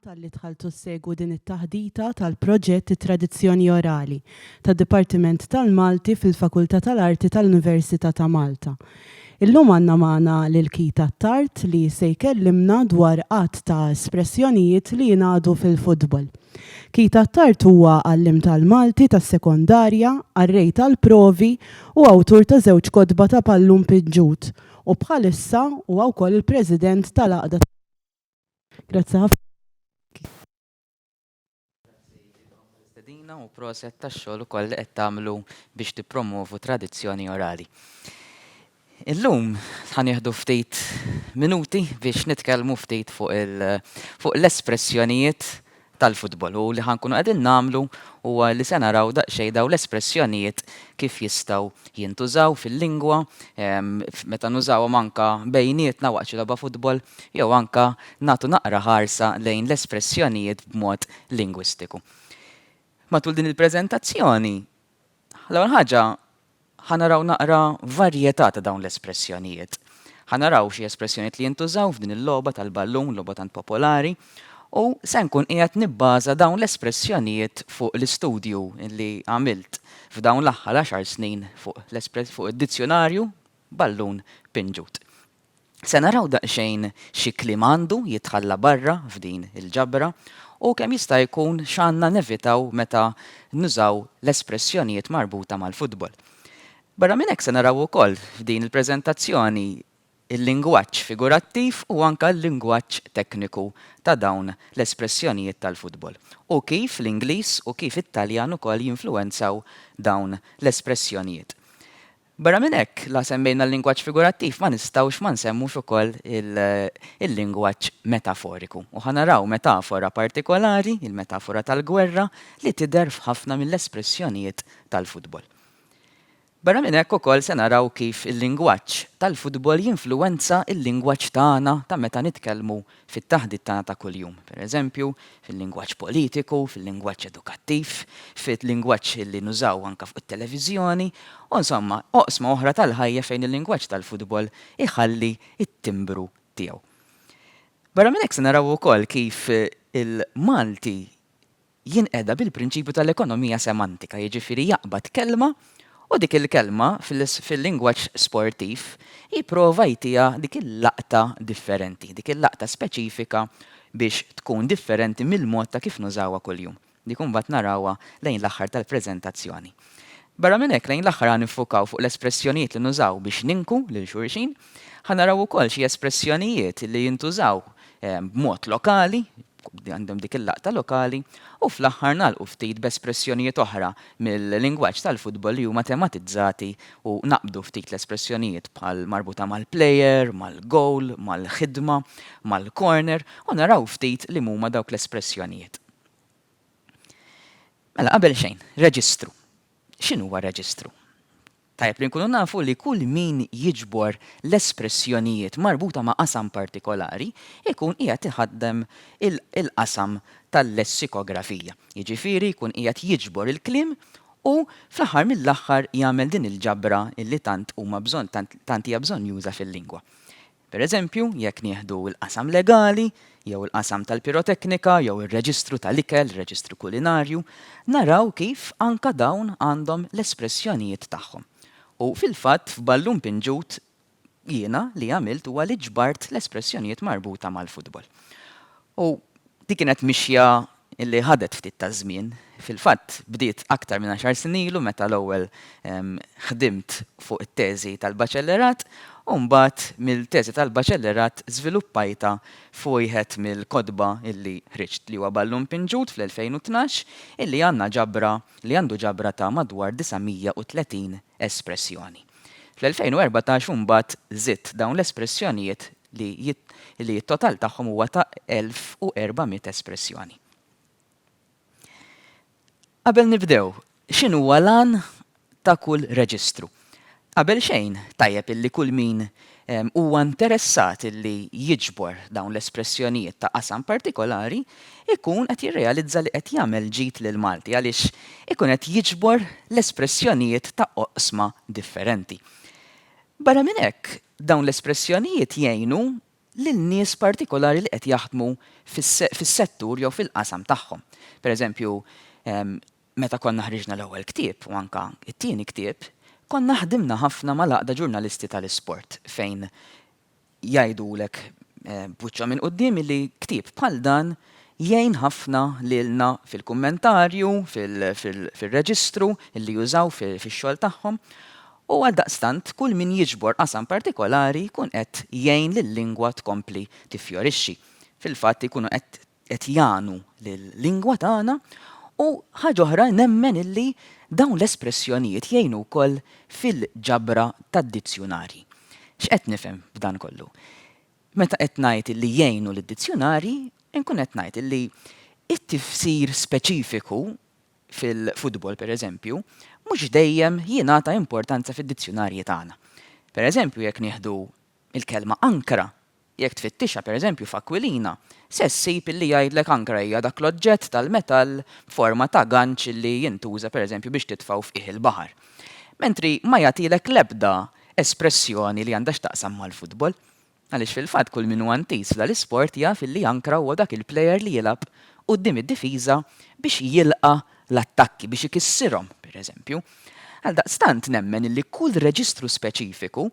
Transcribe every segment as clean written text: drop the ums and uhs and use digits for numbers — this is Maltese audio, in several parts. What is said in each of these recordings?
talli dħaltu ssegwu din it-taħdita tal-proġett It-Tradizzjoni Orali tad-Dipartiment tal-Malti fil-Fakultà tal-Arti tal-Università ta' Malta. Illum għandna magħna lil Keith Attard li se jkellimna dwar għadd ta' espressjonijiet li jingħadu fil-futbol. Keith Attard huwa għalliem tal-Malti tas-sekondarja, qarrej tal-provi u awtur ta' żewġ kotba ta' pallun pinġut u bħalissa huwa wkoll il-President tal-Għaqda Grazzi ħafna. Grazzi lilkom tal-istedina u proset tax-xogħol ukoll li qed tagħmlu biex tippromovu tradizzjoni orali. Illum ħa nieħdu ftit minuti biex nitkellmu ftit fuq fuq l-espressjonijiet tal-futbol u li ħa nkunu qegħdin nagħmlu huwa li se naraw daqsxejn dawn l-espressjonijiet kif jistgħu jintużaw fil-lingwa, meta nużawhom anke bejnietna waqt xi logħba futbol jew anke nagħtu naqra ħarsa lejn l-espressjonijiet b'mod lingwistiku. Matul din il-preżentazzjoni, l-ewwel ħaġa Ħa naraw naqra varjetà ta' dawn l-espressjonijiet. Ħa naraw xi espressjonijiet li jintużaw f'din il-logħba tal-ballun, logħba tant popolari, u se nkun qiegħed nibbaża dawn l-espressjonijiet fuq l-istudju li għamilt f'dawn l-aħħar għaxar snin fuq fuq id-dizzjunarju Ballun Pinġut. Se naraw daqsxejn xi kliem għandu jitħalla barra f'din il-ġabra u kemm jista' jkun x'għandna nevitaw meta nużaw l-espressjonijiet marbuta mal-futbol. Barra minn hekk se naraw ukoll f'din il-preżentazzjoni l-lingwaġġ figurattiv u anke l-lingwaġġ tekniku ta' dawn l-espressjonijiet tal-futbol u kif l-Ingliż u kif it-Taljan ukoll jinfluwenzaw dawn l-espressjonijiet. Barra minn hekk, la semmejna l-lingwaġġ figurattiv ma nistgħux ma nsemmux ukoll il-lingwaġġ metaforiku. U ħa naraw metafora partikolari, il-metafora tal-gwerra, li tidher f'ħafna mill-espressjonijiet tal-futbol. Barra minn hekk ukoll se naraw kif il-lingwaġġ tal-futbol jinfluwenza l-lingwaġġ tagħna ta' meta nitkellmu fit-taħdit tagħna ta' kuljum. Per eżempju, fil-lingwaġġ politiku, fil-lingwaġġ edukattiv, fil-lingwaġġ li nużaw anke fuq it-televiżjoni, u insomma, oqsma oħra tal-ħajja fejn il-lingwaġġ tal-futbol iħalli t-timbru tiegħu. Barra minn hekk se naraw ukoll kif il-Malti jinqeda bil-prinċipju tal-ekonomija semantika, jiġifieri jaqbad kelma u dik il-kelma fil-lingwaġġ sportiv jipprova jtiha dik il-laqta differenti, dik il-laqta speċifika biex tkun differenti mill-mod ta' kif nużawha kuljum. Dik imbagħad narawha lejn l-aħħar tal-preżentazzjoni. Barra minn hekk, lejn l-aħħar ħa niffukaw fuq l-espressjonijiet li nużaw biex ninku lil xulxin. Ħa naraw ukoll xi espressjonijiet li jintużaw b'mod lokali, għandhom dik il-laqta lokali, u fl-aħħar nagħlqu ftit b'espressjonijiet oħra mill-lingwaġġ tal-futbol li huma tematizzati u naqbdu ftit l-espressjonijiet bħal marbuta mal-plejer, mal-gowl, mal-ħidma, mal-corner u naraw ftit liema huma dawk l-espressjonijiet. Mela qabel xejn, reġistru. X'inhuwa reġistru? Tajjeb li nkunu nafu li kull min jiġbor l-espressjonijiet marbuta ma' qasam partikolari jkun qiegħed iħaddem il-qasam tal-lessikografija. Jiġifieri jkun qiegħed jiġbor il-kliem u fl-aħħar mill-aħħar jagħmel din il-ġabra li tant huma bżonn tant hija bżonnjuża fil-lingwa. Per eżempju, jekk nieħdu l-qasam legali, jew il-qasam tal-piroteknika, jew ir-reġistru tal-ikel, ir-reġistru kulinarju, naraw kif anka dawn għandhom l-espressjonijiet tagħhom. U fil-fatt f'ballun pinġut jiena li għamilt huwa li ġbart l-espressjonijiet marbuta mal-futbol. U dik kienet mixja li ħadet ftit taż-żmien. Fil-fatt bdiet aktar minn għaxar snin ilu meta l-ewwel ħdimt fuq it-teżi tal-baċellerat u mbagħad mill-teżi tal-baċellerat żviluppajtha f'wieħed mill-kotba illi ħriġt li huwa Ballun Pinġut fl-2012 illi għandna ġabra li għandu ġabra ta' madwar 930 espressjoni. Fl-2014 imbagħad żidt dawn l-espressjonijiet li li t-total tagħhom huwa ta' 1,400 espressjoni. Qabel nibdew, x'inhuwa l-għan ta' kull reġistru? Qabel xejn, tajjeb illi kull min huwa interessat illi jiġbor dawn l-espressjonijiet ta' qasam partikolari ikun qed jirrealizza li qed jagħmel ġid lill-Malti għaliex ikun qed jiġbor l-espressjonijiet ta' oqsma differenti. Barra minn hekk, dawn l-espressjonijiet jgħinu lil nies partikolari li qed jaħdmu fis-settur jew fil-qasam tagħhom. Pereżempju, meta konna ħriġna l-ewwel ktieb u anke t-tieni ktieb, konna ħdimna ħafna mal-Għaqda Ġurnalisti tal-Isport fejn jgħidulek b'wiċċhom minn quddiem illi ktieb bħal dan jgħin ħafna lilna fil-kummentarju, fil-reġistru illi jużaw fix-xogħol tagħhom u għaldaqstant kull min jiġbor qasam partikolari jkun qed jgħin lil-lingwa tkompli tiffjorixxi. Fil-fatt ikunu qed qed jagħnu lil-lingwa tagħna u ħaġa oħra nemmen illi dawn l-espressjonijiet jgħinu wkoll fil-ġabra tad-dizzjunarji. X'qed nifhem b'dan kollu? Meta qed ngħid illi jgħinu lid-dizzjunarji, inkun qed ngħid illi t-tifsir speċifiku fil-futbol pereżempju, mhux dejjem jingħata importanza fid-dizzjunarji tagħna. Pereżempju jekk nieħdu l-kelma ankra, Jekk tfittixha, pereżempju, f'Aquilina, se ssib illi jgħidlek ankra hija dak l-oġġett tal-metall b'forma ta' ganċ illi jintuża, pereżempju, biex titfgħu f'qiegħ il-baħar. Mentri ma jagħtilek l-ebda espressjoni li għandha x'taqsam mal-futbol. Għaliex fil-fatt kull min huwa intiż f'dan l-isport jaf illi ankra huwa dak il-plejer li jilgħab quddiem id-difiża biex jilqa' l-attakki, biex ikissirhom, pereżempju. Għaldaqstant nemmen illi kull reġistru speċifiku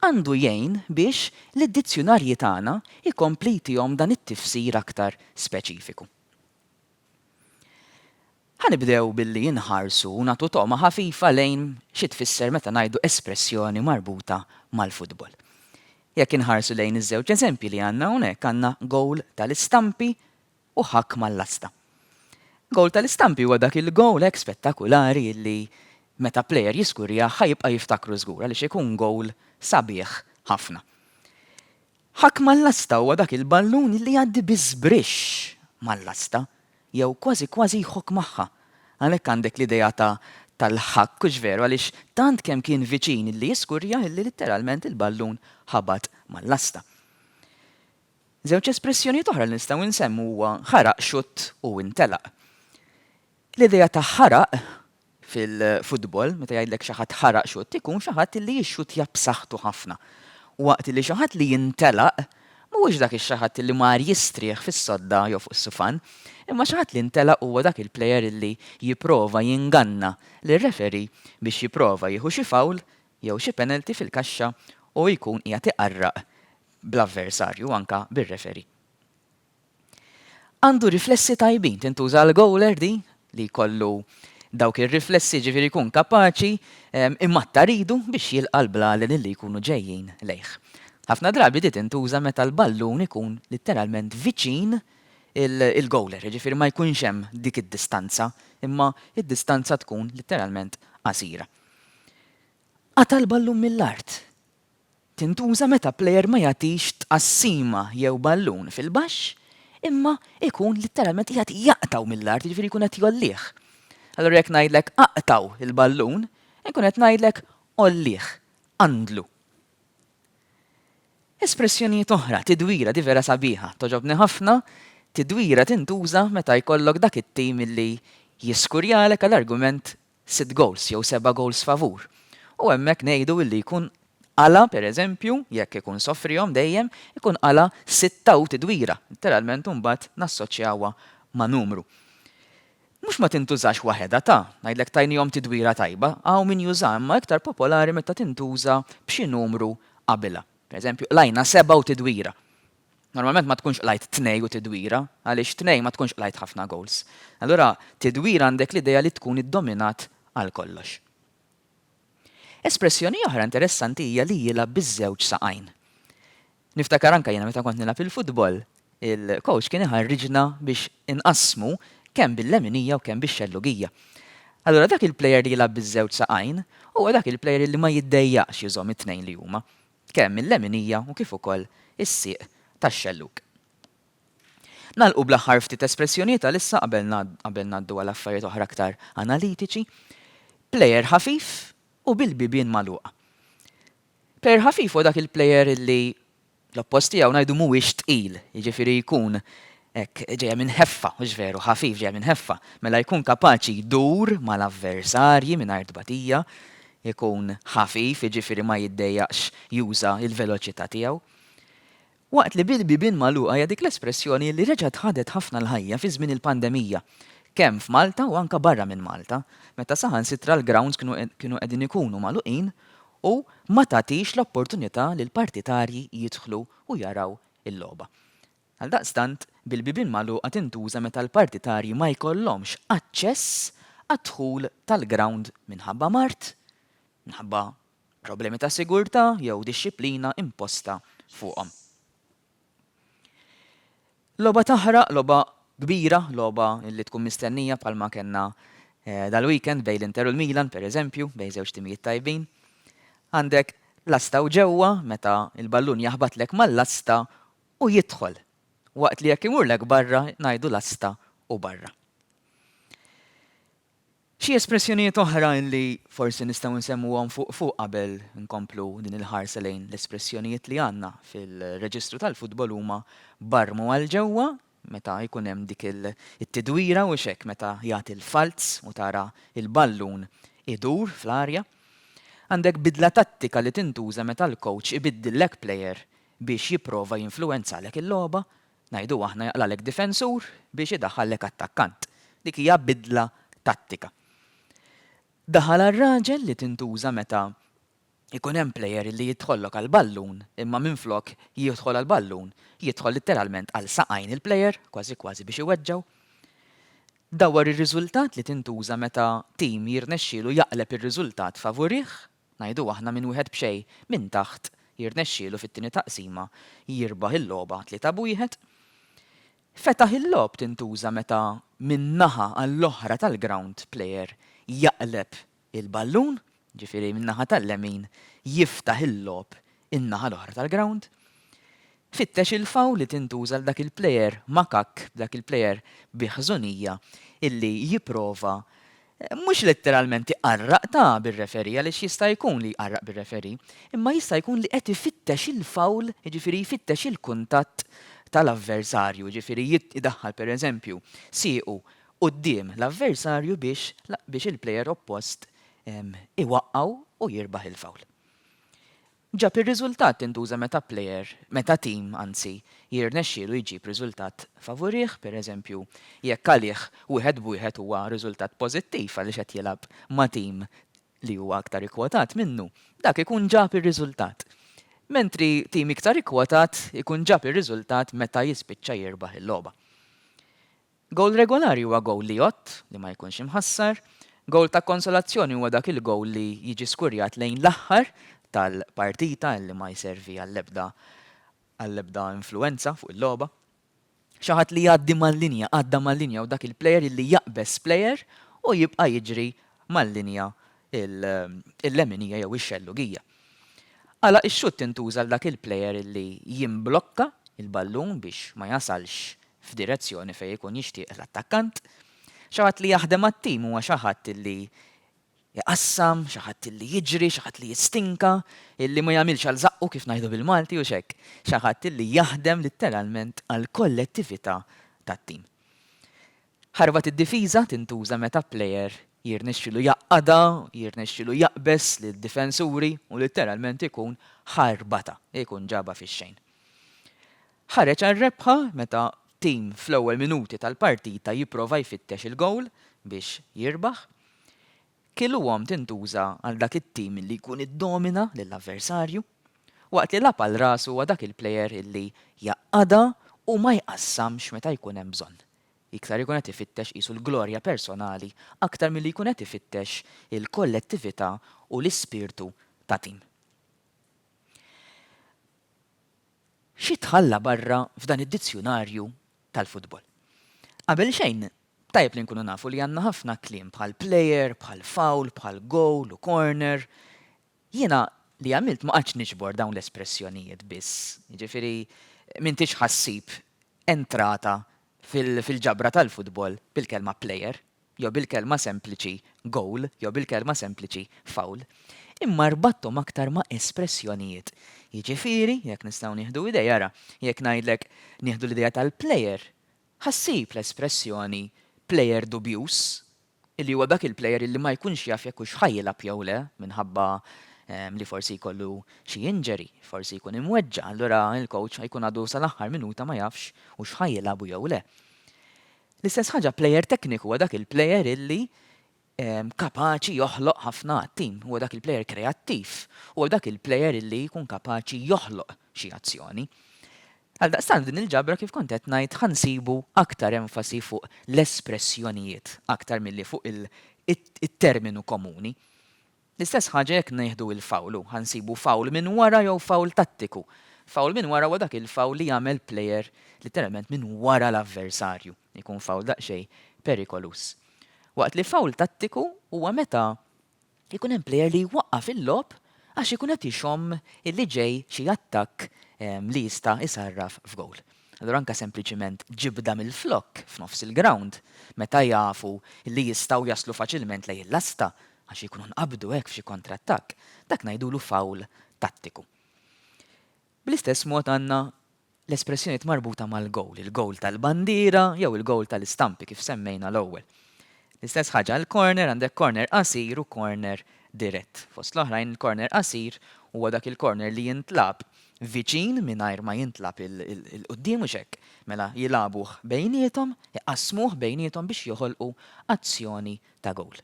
għandu jgħin biex lid-dizzjunarji tagħna jkompli jtihom dan it-tifsir aktar speċifiku. Ħa nibdew billi nħarsu u nagħtu togħma ħafifa lejn xi tfisser meta ngħidu espressjoni marbuta mal-futbol. Jekk inħarsu lejn iż-żewġ eżempji li għandna hawnhekk għandna gowl tal-istampi u ħakk mal-lasta. Gowl tal-istampi huwa dak il-gowl hekk spettakulari li meta plejer jiskurjah ħa jibqa' jiftakru żgur għaliex ikun gowl sabiħ ħafna. Ħakk mal-lasta huwa dak il-ballun li jgħaddi bi żbrixx mal-lasta jew kważi kważi jħokk magħha. Għalhekk għandek l-idea ta' tal-ħakk hux veru għaliex tant kemm kien viċin illi jiskurja illi litteralment il-ballun ħabat mal-lasta. Żewġ espressjonijiet oħra li nistgħu nsemmu huwa ħaraq xutt u intelaq. L-idea ta' ħaraq fil-futbol, meta jgħidlek xi ħadd ħaraq xutt, ikun xi ħadd li jixxuttja b'saħħtu ħafna. Waqt li xi ħadd li jintelaq mhuwiex dak ix-xi ħadd li mar jistrieħ fis-sodda jew fuq is-sufan, imma xi ħadd li ntelaq huwa dak il-plejer li jipprova jinganna lir-referee biex jipprova jieħu xi foul jew xi penalty fil-kaxxa u jkun qiegħed iqarraq bl-avversarju u anke bir-referee. Għandu riflessi tajbin, tintuża għall-gowler di, li jkollu dawk ir-riflessi ġifieri jkun kapaċi imattar idu biex jilqa' l-blalen li jkunu ġejjin lejh. Ħafna drabi di tintuża meta l-ballun ikun litteralment viċin il-gowler, jiġifieri ma jkunx hemm dik id-distanza, imma d-distanza tkun litteralment qasira. Qata' l-ballun mill-art. Tintuża meta plejer ma jagħtix tqassima jew ballun fil-baxx imma jkun litteralment qiegħed jaqtgħu mill-art, jiġifieri jkun qed jgħollih. Allura jekk ngħidlek aqtgħu l-ballun, inkun qed ngħidlek għollih, qandlu. Espressjonijiet oħra, tidwira, di vera sabiħa, togħġobni ħafna, tidwira tintuża meta jkollok dak it-tim illi jiskurjalek għal argument sitt gowls jew seba' gowls favur. U hemmhekk ngħidu illi jkun qala', per eżempju, jekk ikun soffrihom dejjem, ikun qala' sitta u tidwira, litteralment u mbagħad nassoċjawha ma' numru. Mhux ma tintużax waħedha ta', ngħidlek tajnihom tidwira tajba, hawn min jużaha imma iktar popolari meta tintuża b'xi numru qabilha. Per eżempju, qlajna seba' u tidwira. Normalment ma tkunx qlajt tnej u tidwira, għaliex tnej ma tkunx qlajt ħafna goals. Allura tidwira għandek l-idea li tkun iddominat għal kollox. Espressjoni oħra interessanti hija li jilgħab biż-żewġ saqajn. Niftakar anke jiena meta kont nilgħab il-futbol, il-coach kien iħarriġna biex inqassmu kemm bil-leminija u kemm bix-xellugija. Allura dak il-plejer li jilgħab biż-żewġ saqajn huwa dak il-plejer li ma jiddejjaqx jużhom it-tnejn li huma. kemm il-leminija u kif ukoll is-sieq tax-xellug. Nagħlqu bl-aħħar ftit espressjonijiet għalissa qabel qabel ngħaddu għal affarijiet oħra aktar analitiċi. Plejer ħafif u bil-bibien magħluqa. Plejer ħafif huwa dak il-plejer li l-oppost tiegħu ngħidu mhuwiex tqil, jiġifieri jkun hekk ġejja minn ħeffa, hux veru, ħafif ġejja minn ħeffa, mela jkun kapaċi jdur mal-avversarji mingħajr tbatija, ikun ħafif, jiġifieri ma jiddejjaqx juża l-veloċità tiegħu. Waqt li bil-bibien magħluqa hija dik l-espressjoni li reġgħet ħadet ħafna l-ħajja fi żmien il-pandemija, kemm f'Malta u anke barra minn Malta, meta saħansitra l-grounds kienu kienu qegħdin ikunu magħluqin u ma tagħtix l-opportunità li l-partitarji jidħlu u jaraw il-logħba. Għaldaqstant, bil-bibien magħluqa tintuża meta l-partitarji ma jkollhomx aċċess għad-dħul tal-ground minħabba mard, minħabba problemi ta' sigurtà jew dixxiplina imposta fuqhom. Logħba taħraq, logħba kbira, logħba li tkun mistennija bħalma kellna dal-weekend bejn l-Inter u l-Milan, per eżempju, bejn żewġ timijiet tajbin. Għandek lasta u ġewwa meta l-ballun jaħbatlek mal-lasta u jidħol, waqt li jekk imurlek barra ngħidu lasta u barra. Xi espressjonijiet oħra li forsi nistgħu nsemmuhom fuq fuq qabel nkomplu din il-ħarsa lejn l-espressjonijiet li għandna fil-reġistru tal-futbol huma barmu għal ġewwa meta jkun hemm dik it-tidwira u hekk meta jagħti l-falz u tara l-ballun idur fl-arja. Għandek bidla tattika li tintuża meta l-coach ibiddillek player biex jipprova jinfluwenzalek il-logħba Ngħidu aħna jaqlagħlek difensur biex idaħħallek attakkant. Dik hija bidla tattika. Daħal għar-raġel li tintuża meta jkun hemm plejer li jidħollok għall-ballun imma minflok jidħol għall-ballun jidħol litteralment għal saqajn il-plejer kważi kważi biex iweġġgħu. Dawwar ir-riżultat li tintuża meta tim jirnexxielu jaqleb ir-riżultat favurih Ngħidu aħna minn wieħed b'xejn minn taħt jirnexxielu fit-tieni taqsima jirbaħ il-logħba 3 b'wieħed. Fetaħ il-logħob tintuża meta minn naħa għall-oħra tal-grawnd plejer jaqleb il-ballun, jiġifieri min-naħa tal-lemin jiftaħ il-logħob in-naħa l-oħra tal-grawnd. Fittex il-foul li tintuża għal dak il-plejer makakk, dak il-plejer bi ħżunija illi jipprova mhux letteralment iqarraq ta' bir-referee għaliex jista' jkun li jqarraq bir-referee, imma jista' jkun li qed ifittex il-foul, jiġifieri jfittex il-kuntatt tal-avversarju, jiġifieri jdaħħal pereżempju siequ quddiem l-avversarju biex biex il-plejer oppost iwaqqgħu u jirbaħ il-foul. Ġab ir-riżultat tintuża meta plejer, meta tim, anzi, jirnexxielu jġib riżultat favurih, pereżempju, jekk għalih wieħed b'wieħed huwa riżultat pożittiv għaliex qed jilgħab ma' tim li huwa aktar ikkwotat minnu, dak ikun ġab ir-riżultat. Mentri tim iktar ikkwotat ikun ġab ir-riżultat meta jispiċċa jirbaħ il-logħba. Gowl regolari huwa gowl li jgħodd, li ma jkunx imħassar. Gowl ta' konsolazzjoni huwa dak il-gowl li jiġi skurjat lejn l-aħħar tal-partita li ma jservi għall-ebda għall-ebda influwenza fuq il-logħba. Xi ħadd li jgħaddi mal-linja, għadda mal-linja hu dak il-plejer li jaqbeż plejer u jibqa' jiġri mal-linja il-leminija jew ix-xellugija. Għalaq ix-xutt tintuża għal dak il-plejer li jimblokka l-ballun biex ma jasalx f'direzzjoni fejn ikun jixtieq l-attakkant. Xi ħadd li jaħdem għat-tim huwa xi ħadd li jqassam, xi ħadd li jiġri, xi ħadd li jistinka, illi ma jagħmilx għal żaqqu kif ngħidu bil-Malti hux hekk. Xi ħadd li jaħdem litteralment għall-kollettività tat-tim. Ħarba tid-difiża tintuża meta plejer jirnexxilu jgħaqqadha, jirnexxilu jaqbeż lid-difensuri u litteralment ikun ħarbatha, ikun ġabha fix-xejn. Ħareġ għar-rebħa meta tim fl-ewwel minuti tal-partita jipprova jfittex il-gowl biex jirbaħ. Kiluhom tintuża għal dak it-tim li jkun iddomina lill-avversarju, waqt li lagħab għal rasu huwa dak il-plejer li jgħaqqadha u ma jqassamx meta jkun hemm bżonn. Iktar ikun qed ifittex qisu l-glorja personali aktar milli jkun qed ifittex il-kollettività u l-ispirtu ta' tim. Xi tħalla barra f'dan id-dizzjunarju tal-futbol? Qabel xejn, tajjeb li nkunu nafu li għandna ħafna kliem bħal player, bħal foul, bħal goal u corner. Jiena li għamilt ma qgħadtx niġbor dawn l-espressjonijiet biss, jiġifieri m'intix ħa ssib entrata fil-ġabra tal-futbol bil-kelma player, jew bil-kelma sempliċi goal, jew bil-kelma sempliċi foul, imma rbatthom aktar ma' espressjonijiet. Jiġifieri, jekk nistgħu nieħdu idea, ara, jekk ngħidlek nieħdu l-idea tal-player, ħa ssib l-espressjoni player dubjuż, illi huwa dak il-player illi ma jkunx jaf jekk hux ħa jilgħab jew le minħabba li forsi jkollu xi injury, forsi jkun imweġġa', allura l-coach jkun għadu sal-aħħar minuta ma jafx hux ħa jilgħabu jew le. L-istess ħaġa plejer tekniku huwa dak il-plejer illi kapaċi joħloq ħafna għat-tim, huwa dak il-plejer kreattiv, huwa dak il-plejer illi jkun kapaċi joħloq xi azzjoni. Għaldaqstant f'din il-ġabra kif kont qed ngħid ħa nsibu aktar enfasi fuq l-espressjonijiet aktar milli fuq it-terminu komuni. L-istess ħaġa jekk nieħdu il-fawl, ħa nsibu fawl minn wara jew fawl tattiku. Fawl minn wara huwa dak il-fawl li jagħmel plejer litteralment minn wara l-avversarju. Ikun fawl daqsxejn perikoluż. Waqt li fawl tattiku huwa meta jkun hemm plejer li jwaqqaf il-logħob għax ikun qed ixomm illi ġej xi attakk li jista' jsarraf f'gowl. Allura anke sempliċiment ġibda mill-flokk f'nofs il-grawnd meta jafu li jistgħu jaslu faċilment lejn il-lasta għax ikunu nqabdu hekk f'xi kontrattakk, dak ngħidulu foul tattiku. Bl-istess mod għandna l-espressjonijiet marbuta mal-gowl, il-gowl tal-bandiera jew il-gowl tal-istampi kif semmejna l-ewwel. L-istess ħaġa l-corner, għandek corner qasir u corner dirett. Fost l-oħrajn il-corner qasir huwa dak il-corner li jintlagħab viċin mingħajr ma jintlagħab 'il quddiem mhux hekk? Mela jilagħbuh bejniethom, iqassmuh bejniethom biex joħolqu azzjoni ta' gowl.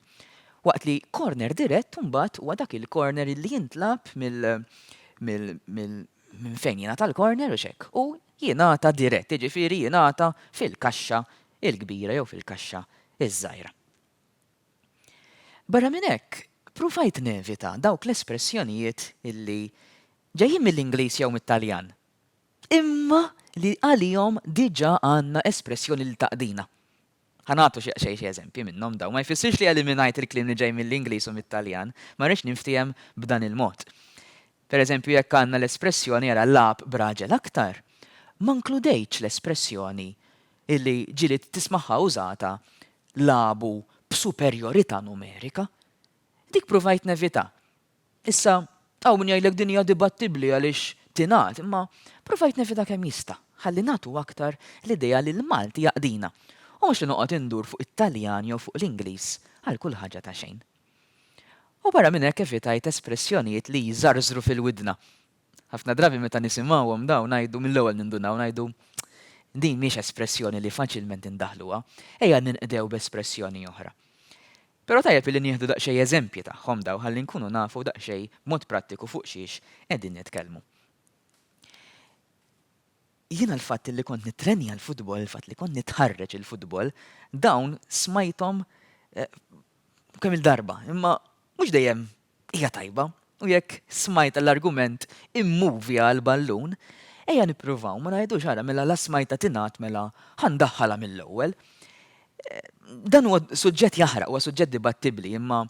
Waqt li corner dirett imbagħad huwa dak il-corner li jintlagħab mill mill mill minn fejn jingħata l-corner u x'hekk u jingħata dirett, jiġifieri jingħata fil-kaxxa l-kbira jew fil-kaxxa ż-żgħira. Barra minn hekk, pruvajt nevita dawk l-espressjonijiet illi ġejjin mill-Ingliż jew mit-Taljan, imma li għalihom diġà għandna espressjoni li taqdina. Ħa nagħtu xi xi eżempji minnhom dawn. Ma jfissirx li eliminajt il-kliem li ġej mill-Ingliż u mit-Taljan, ma rridx ninftiehem b'dan il-mod. Per eżempju jekk għandna l-espressjoni ara lagħab b'raġel aktar, ma nkludejtx l-espressjoni illi ġieli tismagħha użata lagħbu b'superjorità numerika. Dik pruvajt nevitha. Issa, hawn min jgħidlek din hija dibattibbli għaliex tingħad, imma provajt nevita kemm jista' ħalli nagħtu aktar l-idea li l-Malti jaqdina u mhux li noqgħod indur fuq it-Taljan jew fuq l-Ingliż għal kull ħaġa ta' xejn. U barra minn hekk evitajt espressjonijiet li jżarżru fil-widna. Ħafna drabi meta nisimgħuhom dawn ngħidu mill-ewwel nindunaw ngħidu din mhix espressjoni li faċilment indaħħluha, ejja ninqdew b'espressjoni oħra. Però tajjeb illi nieħdu daqsxejn eżempji tagħhom dawn ħalli nkunu nafu daqsxejn b'mod prattiku fuq xiex qegħdin nitkellmu. Jiena l-fatt illi kont nittrenja l-futbol, il-fatt li kont nitħarreġ il-futbol, dawn smajthom eh, kemm il-darba, imma mhux dejjem hija tajba. U jekk smajt l-argument immuvja l-ballun, ejja nippruvaw ma ngħidux ara mela la smajta tingħad mela ħa ndaħħalha mill-ewwel. Dan huwa suġġett jaħraq, huwa suġġett dibattibbli, imma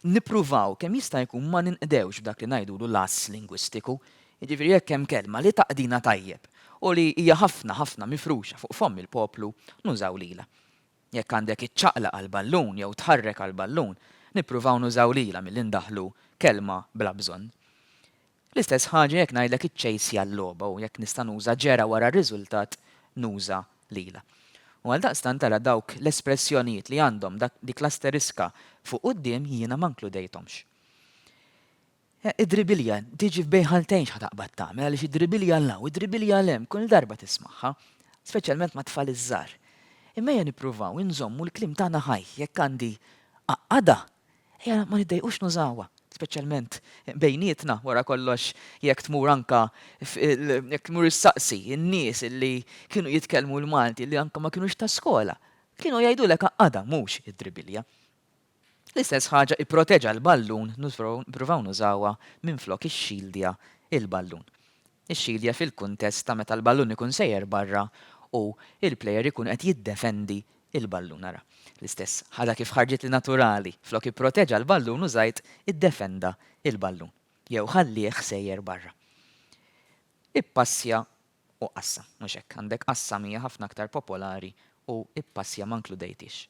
nippruvaw kemm jista' jkun ma ninqdewx b'dak li ngħidulu l-għażż lingwistiku. Jiġifieri jekk hemm kelma li taqdina tajjeb u li hija ħafna ħafna mifruxa fuq fomm il-poplu, nużaw lilha. Jekk għandek iċċaqlaq għall-ballun jew tħarrek għall-ballun, nippruvaw nużaw lilha milli ndaħħlu kelma bla bżonn. L-istess ħaġa jekk ngħidlek iċċejsja l-logħba u jekk nista' nuża ġera wara r-riżultat nuża lilha. U għaldaqstant tara dawk l-espressjonijiet li għandhom dak dik l-asteriska fuq quddiem jiena ma nkludejthomx. Id-dribilja, tiġi f'bejn ħaltejn x'ħa taqbad tagħmel għaliex id-dribilja 'l hawn, id-dribilja 'l hemm, kull darba tismagħha, speċjalment mat-tfal iż-żgħar. Imma ejja nippruvaw inżommu l-kliem tagħna ħaj, jekk għandi għaqqada, ejja ma niddejqux nużawha, speċjalment bejnietna, wara kollox jekk tmur anka jekk tmur issaqsi n-nies li kienu jitkellmu l-Malti li anka ma kinux ta' skola, kienu jgħidulek għaqqada mhux id-dribilja. L-istess ħaġa ipproteġa l-ballun nippruvaw nużawha minflok ixxildja l-ballun. Ixxildja fil-kuntest ta' meta l-ballun ikun sejjer barra u l-plejer ikun qed jiddefendi l-ballun. Ara, l-istess ħaġa kif ħarġitli naturali, flok ipproteġa l-ballun użajt iddefenda l-ballun jew ħallieh sejjer barra. Ippassja u qassam, mhux hekk? Għandek qassam hija ħafna aktar popolari u ippassja ma nkludejthiex.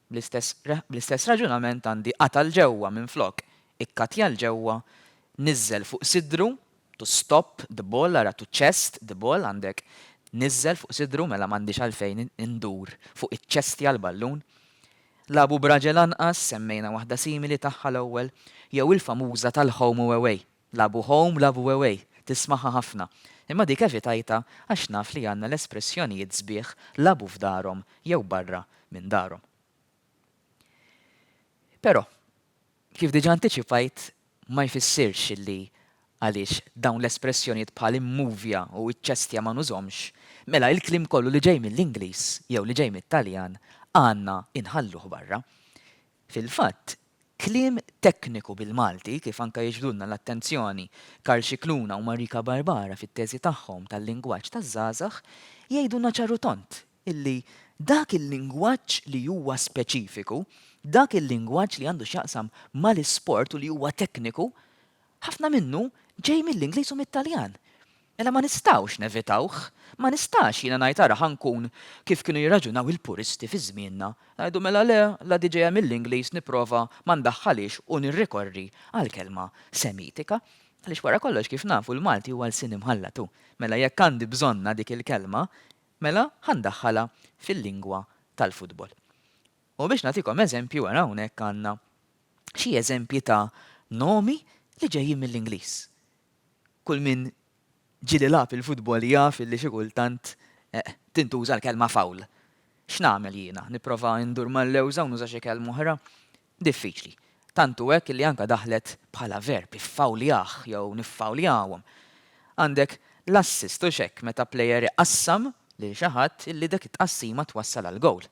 Bl-istess bl-istess raġunament għandi qata' 'l ġewwa minflok ikkatja 'l ġewwa, niżżel fuq sidru, to stop the ball, ara to chest the ball għandek niżżel fuq sidru mela m'għandix għalfejn indur fuq iċ-ċestja l-ballun. Lagħbu b'raġel anqas, semmejna waħda simili tagħha l-ewwel, jew il-famuża tal-home u away. Lagħbu home, lagħbu away. Tismagħha ħafna. Imma dik evitajtha għax naf li għandna l-espressjonijiet sbieħ lagħbu f'darhom jew barra minn darhom. Però, kif diġà antiċipajt, ma jfissirx illi għaliex dawn l-espressjonijiet bħal immuvja u iċċestja ma nużhomx, mela il-kliem kollu li ġej mill-Ingliż jew li ġej mit-Taljan għandna inħalluh barra. Fil-fatt, kliem tekniku bil-Malti, kif anke jiġbdulna l-attenzjoni Karl Scicluna u Marika Barbara fit-teżi tagħhom tal-lingwaġġ taż-żgħażagħ, jgħidulna ċar u tond illi dak il-lingwaġġ li huwa speċifiku, dak il-lingwaġġ li għandu x'jaqsam mal-isport u li huwa tekniku, ħafna minnu ġej mill-Ingliż u mit-Taljan. Mela ma nistgħux nevitawh. Ma nistax jiena ngħid ara ħa nkun kif kienu jirraġunaw il-puristi fi żmienna, ngħidu mela le, la di ġejja mill-Ingliż nipprova ma ndaħħalhiex u nirrikorri għall-kelma Semitika. Għaliex wara kollox kif nafu l-Malti huwa lsien imħallat hu. Mela jekk għandi bżonnha dik il-kelma, mela ħa ndaħħalha fil-lingwa tal-futbol. U biex nagħtikom eżempju ara hawnhekk għandna xi eżempji ta' nomi li ġejjin mill-Ingliż. Kull min ġieli lagħab il-futbol jaf illi xi kultant tintuża l-kelma foul. X'nagħmel jiena? Nipprova ndur mal-lewża u nuża xi kelma oħra? Diffiċli. Tant hu hekk illi anke daħlet bħala verb, iffawljah jew niffawljawhom. Għandek l-assist, hux hekk, meta plejer iqassam lil xi ħadd illi dik it-tqassima twassal għal gowl.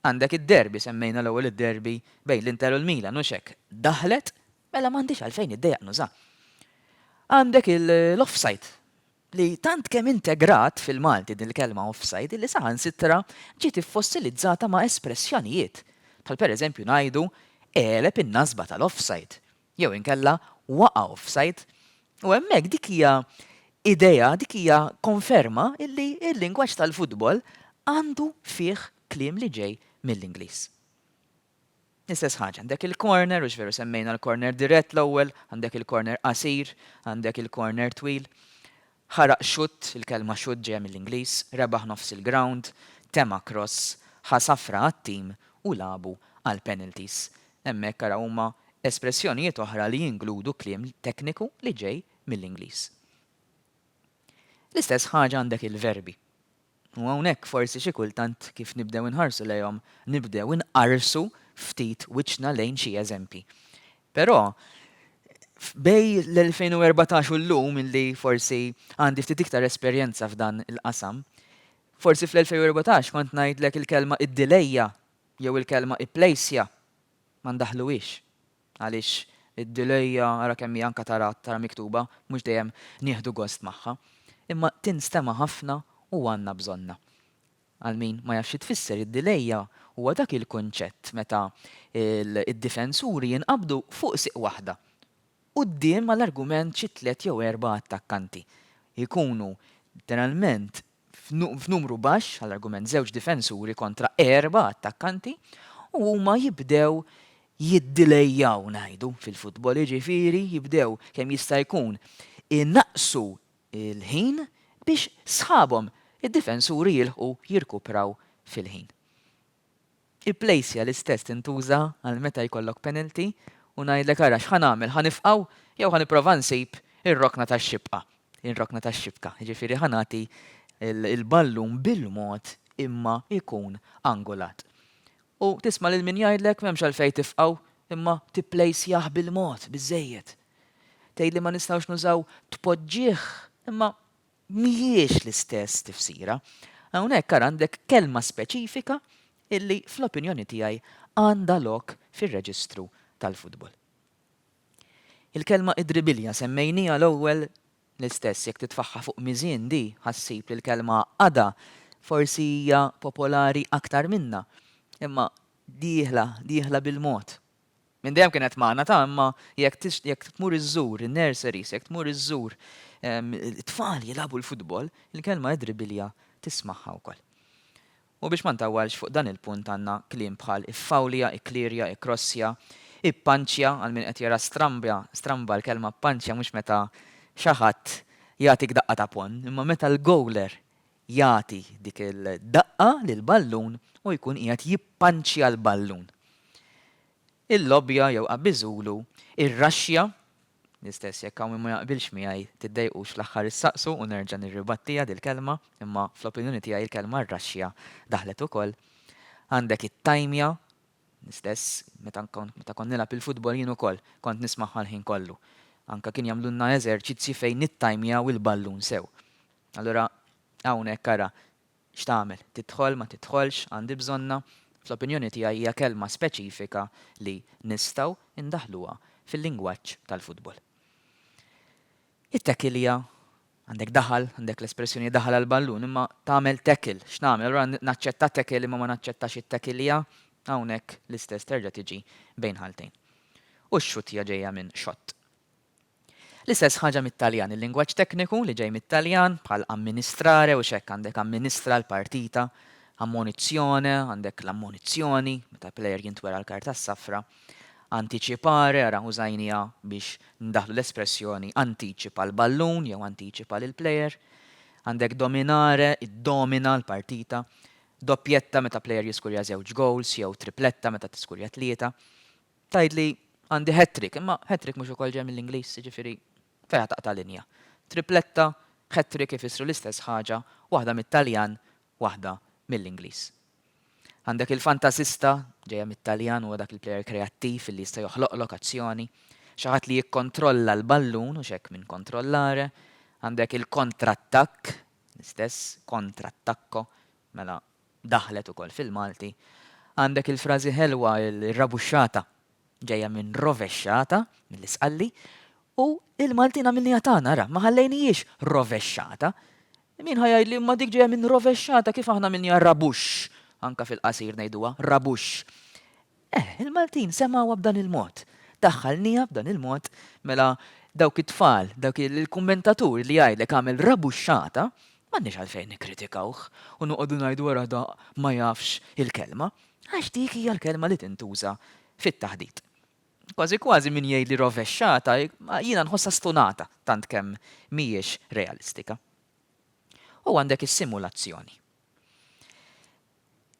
Għandek id-derby, semmejna l-ewwel id-derby bejn l-Inter u l-Milan, hux hekk, daħlet, mela m'għandix għalfejn niddejjaq nuża. Għandek l-offside, li tant kemm integrat fil-Malti din il-kelma offside li saħansitra ġiet iffossilizzata ma' espressjonijiet, bħal pereżempju ngħidu għeleb in-nasba tal-offside jew inkella waqa' offside. U hemmhekk dik hija idea, dik hija konferma illi l-lingwaġġ tal-futbol għandu fih kliem li ġej mill-Ingliż. L-istess ħaġa, għandek il-corner, hux veru semmejna l-corner dirett l-ewwel, għandek il-corner qasir, għandek il-corner twil. Ħaraq xutt, il-kelma xutt ġejja mill-Ingliż, rebaħ nofs il-ground, tema' cross, ħa safra għat-tim u lagħbu għall-penalties. Hemmhekk ara huma espressjonijiet oħra li jinkludu kliem tekniku li ġej mill-Ingliż. L-istess ħaġa għandek il-verbi. U hawnhekk forsi xi kultant kif nibdew inħarsu lejhom nibdew inqarsu ftit wiċċna lejn xi eżempji. Però bej l-2014 u llum illi forsi għandi ftit iktar esperjenza f'dan il-qasam, forsi fl-2014 kont ngħidlek il-kelma iddilejja jew il-kelma ipplejsja ma ndaħħluhiex. Għaliex id-dilejja, ara kemm hi anke tara tara miktuba, mhux dejjem nieħdu gost magħha. Imma tinstema' ħafna u għandna bżonnha. Għal min ma jafx xi tfisser id-dilejja huwa dak il-kunċett meta d-difensuri jinqabdu fuq sieq waħda quddiem għall-argument xi tliet jew erbgħa attakkanti. Ikunu letteralment f'numru baxx, għall-argument żewġ difensuri kontra erbgħa attakkanti, u huma jibdew jiddilejjaw ngħidu fil-futbol, jiġifieri jibdew kemm jista' jkun inaqqsu l-ħin biex sħabhom id-difensuri jilħqu jirkupraw fil-ħin. Il-plejsja l-istess tintuża għal meta jkollok penalty u ngħidlek ara x'ħa nagħmel, ħa nifqgħu jew ħa nipprova nsib ir-rokna tax-xibqa, ir-rokna tax-xibka, jiġifieri ħa nagħti l-ballun bil-mod imma jkun angolat. U tisma' lil min jgħidlek m'hemmx għalfejn tifqgħu imma tipplejsjah bil-mod, biżżejjed. Tgħidli ma nistgħux nużaw tpoġġih imma mhijiex l-istess tifsira. Hawnhekk ara għandek kelma speċifika illi fl-opinjoni tiegħi għandha lok fir-reġistru tal-futbol. Il-kelma idribilja semmejniha l-ewwel l-istess jekk titfagħha fuq miżien di ħa ssib li l-kelma għaqqadha forsi hija popolari aktar minnha. Imma dieħla, dieħla bil-mod. Minn dejjem kienet magħna ta' imma jekk jekk tmur iżżur in-nurseries, jekk tmur iżżur it-tfal jilagħbu l-futbol, il-kelma idribilja tismagħha wkoll. U biex ma ntawwalx fuq dan il-punt għandna kliem bħal iffawlja, ikklirja, ikkrossja, ippanċja, għal min qed jara strambja, stramba l-kelma ppanċja mhux meta xi ħadd jagħtik daqqa ta' ponn, imma meta l-gowler. jagħti dik il-daqqa lill-ballun u jkun qiegħed jippanċja l-ballun. Il-lobbja jew qabbiżulu, ir-raxxja, l-istess jekk hawn min ma jaqbilx miegħi tiddejqux fl-aħħar issaqsu u nerġa' nirribattiha dil-kelma, imma fl-opinjoni tiegħi il-kelma r-raxxja daħlet ukoll. Għandek it-tajmja, l-istess meta meta kont nilgħab il-futbol jien ukoll kont nismagħha l-ħin kollu. Anke kien jagħmlulna eżerċizzji fejn nittajmjaw il-ballun sew. Allura hawnhekk ara x'tagħmel, tidħol, ma tidħolx, għandi bżonnha? Fl-opinjoni tiegħi hija kelma speċifika li nistgħu ndaħħluha fil-lingwaġġ tal-futbol. It-tackle hija, għandek daħal, għandek l-espressjoni daħal għall-ballun, imma tagħmel tackle, x'nagħmel? Allura naċċetta tackle imma ma naċċettax it-tackle hija? Hawnhekk l-istess terġa' tiġi bejn ħaltejn. U x-xutt hija ġejja minn shot. L-istess ħaġa mit-Taljan, il-lingwaġġ tekniku li ġej mit-Taljan bħal amministrare u x'hekk għandek amministra l-partita, ammonizione, għandek l-ammonizzjoni meta plejer jintwera l-karta s-safra, anticipare, ara użajniha biex ndaħħlu l-espressjoni antiċipa l-ballun jew antiċipa lill-plejer, għandek dominare, iddomina l-partita, doppietta meta plejer jiskurja żewġ gowls jew tripletta meta tiskurja tlieta. Tgħidli għandi hat-trick, imma hat-trick mhux ukoll ġej mill-Ingliż, jiġifieri fejn ħa taqta' linja. Tripletta, hat-trick ifissru l-istess ħaġa, waħda mit-Taljan, waħda mill-Ingliż. Għandek il-fantasista, ġejja mit-Taljan, huwa dak il-plejer kreattiv li jista' joħloqlok azzjoni. Xi ħadd li jikkontrolla l-ballun, hux hekk minn kontrollare. Għandek il-kontrattakk, l-istess, contrattacco, mela daħlet ukoll fil-Malti. Għandek il-frażi ħelwa ir-rabuxxata, ġejja minn rovexxata, mill-Isqalli, u il-Maltin għamilniha tagħna, ara, ma ħallejnihiex rovexxata. Min ħa jgħidli imma dik ġejja minn rovexxata kif aħna għamilniha rabuxx, anke fil-qasir ngħiduha, rabuxx. Eh, il-Maltin semgħuha b'dan il-mod. Daħħalniha b'dan il-mod, mela dawk it-tfal, dawk il-kummentatur li jgħidlek għamel rabuxxata, m'għandniex għalfejn nikkritikawh u noqogħdu ngħidu ara da ma jafx il-kelma, għax dik hija l-kelma li tintuża fit-taħdit. Kważi kważi min jgħidli rovexxata, jiena nħossha stunata tant kemm mhijiex realistika. U għandek is-simulazzjoni.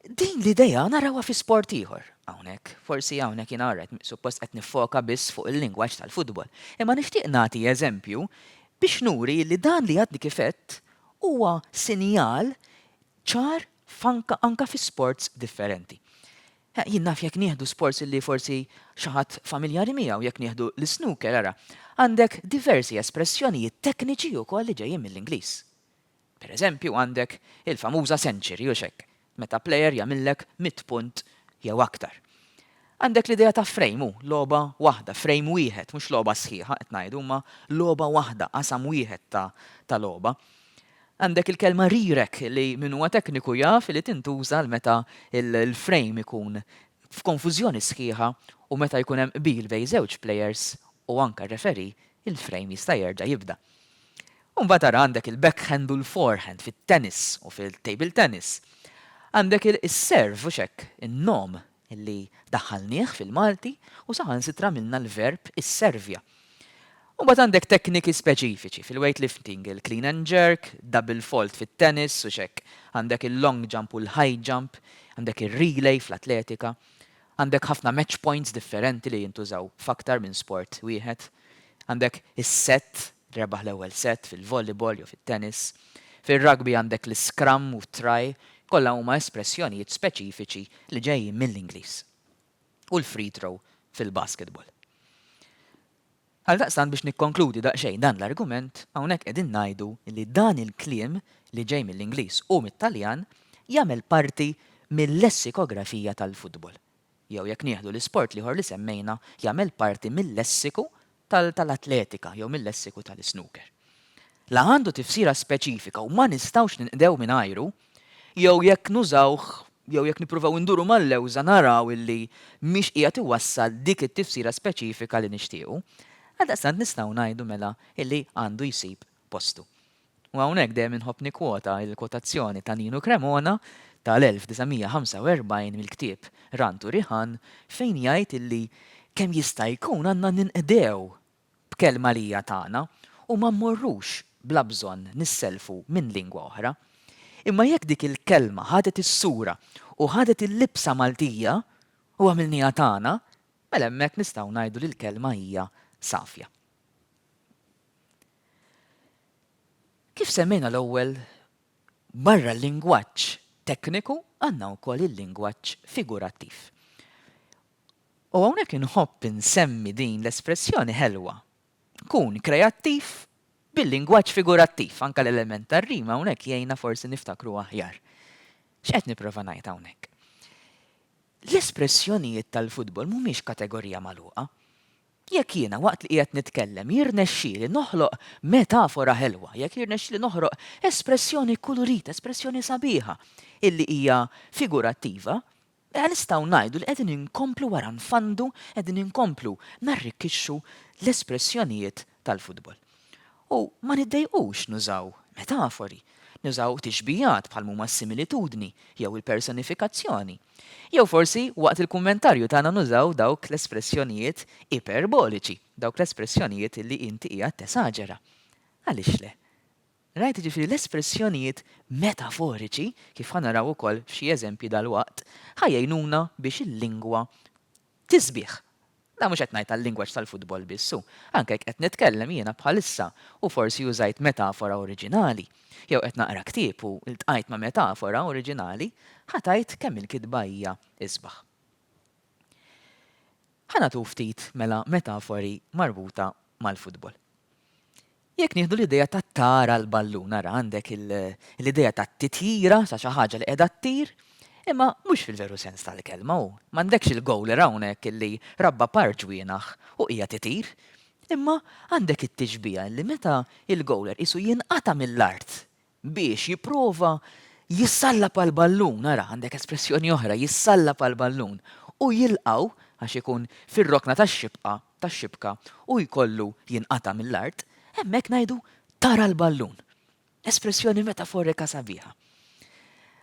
Din l-idea narawha fi sport ieħor hawnhekk. Forsi hawnhekk jiena alright, suppost qed niffoka biss fuq il-lingwaġġ tal-futbol. Imma nixtieq nagħti eżempju biex nuri li dan li għadni kif għedt huwa sinjal ċar fanka anka fi sports differenti. Jien naf jekk nieħdu sports li forsi xi ħadd familjari miegħu, jekk nieħdu l-snooker ara, għandek diversi espressjonijiet tekniċi wkoll li ġejjin mill-Ingliż. Per eżempju għandek il-famuża century hux hekk? Meta plejer jagħmillek mitt punt jew aktar. Għandek l-idea ta' frame hu, logħba waħda, frame wieħed, mhux logħba sħiħa qed ngħidu imma logħba waħda, qasam wieħed ta' ta' logħba. Għandek il-kelma rirek li min huwa tekniku jaf li tintuża għal meta l-frame ikun f'konfużjoni sħiħa u meta jkun hemm qbil bejn żewġ plejers u anke r-referee, il-frame jista' jerġa' jibda. U mbagħad ara għandek il-backhand u l-forehand fit-tennis u fil-table tennis. Għandek is-serve hux hekk, in-nom li daħħalnieh fil-Malti u saħansitra għamilna l-verb isservja. U mbagħad għandek tekniki speċifiċi fil-weightlifting, il-clean and jerk, double fault fit-tennis hux hekk, għandek il-long jump u l-high jump, għandek ir-relay fl-atletika. Għandek ħafna match points differenti li jintużaw f'aktar minn sport wieħed. Għandek is-set, rebaħ l-ewwel set fil-volleyball jew fit-tennis. Fir-rugby għandek l-iscrum u t-try, kollha huma espressjonijiet speċifiċi li ġejjin mill-Ingliż. U l-free throw fil-basketball. Għaldaqstant biex nikkonkludi daqsxejn dan l-argument, hawnhekk qegħdin ngħidu li dan il-kliem li ġej mill-Ingliż u mit-Taljan jagħmel parti mil-lessikografija tal-futbol. Jew jekk nieħdu l-isport l-ieħor li semmejna jagħmel parti mil-lessiku tal-atletika jew mil-lessiku tal-isnooker. La għandu tifsira speċifika u ma nistgħux ninqdew mingħajru, jew jekk nużawh jew jekk nippruvaw induru mal-lewża naraw illi mhix qiegħed iwassal dik it-tifsira speċifika li nixtiequ, għaldaqstant nistgħu ngħidu mela illi għandu jsib postu. U hawnhekk dejjem inħobb nikkwota l-kwotazzjoni ta' Ninu Cremona tal-1945 mill-ktieb Rant u Riħan fejn jgħid illi kemm jista' jkun għandna ninqdew b'kelma li hija tagħna u ma mmorrux bla bżonn nissellfu minn lingwa oħra. Imma jekk dik il-kelma ħadet is-sura u ħadet il-libsa Maltija u għamilniha tagħna, mela hemmhekk nistgħu ngħidu li l-kelma hija safja. Kif semmejna l-ewwel, barra l-lingwaġġ tekniku għandna wkoll il-lingwaġġ figurattiv. U hawnhekk inħobb insemmi din l-espressjoni ħelwa. Kun kreattiv bil-lingwaġġ figurattiv, anke l-element tar-rima hawnhekk jgħinna forsi niftakru aħjar. X'qed nipprova ngħid hawnhekk? L-espressjonijiet tal-futbol mhumiex kategorija magħluqa. Jekk jiena waqt li qiegħed nitkellem jirnexxieli noħloq metafora ħelwa, jekk jirnexxieli noħroq espressjoni kkulurita, espressjoni sabiħa illi hija figurattiva, mela nistgħu ngħidu li qegħdin inkomplu wara nfandu, qegħdin inkomplu narrikkixxu l-espressjonijiet tal-futbol. U ma niddejqux nużaw metafori, nużaw tixbihat bħal m'huma s-similitudni jew il-personifikazzjoni. Jew forsi waqt il-kummentarju tagħna nużaw dawk l-espressjonijiet iperboliċi, dawk l-espressjonijiet li inti qiegħed tesaġera. Għaliex le? Rajt jiġifieri l-espressjonijiet metaforiċi, kif ħa naraw ukoll f'xi eżempji dalwaqt, ħa jgħinuna biex il-lingwa tisbieħ. Dan mhux qed ngħid għal-lingwaġġ tal-futbol biss hu. Anke jekk qed nitkellem jiena bħalissa u forsi użajt metafora oriġinali, jew qed naqra ktieb u ltqajt ma' metafora oriġinali, ħa tgħid kemm il-kitba hija isbaħ. Ħa nagħtu ftit mela metafori marbuta mal-futbol. Jekk nieħdu l-idea ta' tara l-ballun, ara għandek l-idea ta' titjira sa xi ħaġa li qiegħda ttir, imma mhux fil-veru sens tal-kelma hu. M'għandekx il-gowler hawnhekk illi rabba par ġwienaħ u qiegħed itir, imma għandek it-tixbiha li meta l-gowler qisu jinqata' mill-art biex jipprova jissallab għall-ballun, ara, għandek espressjoni oħra, jissallab għall-ballun, u jilqgħu, għax ikun fir-rokna tax-xibqa, tax-xibka, u jkollu jinqata' mill-art, hemmhekk ngħidu tara l-ballun. Espressjoni metaforika sabiħa.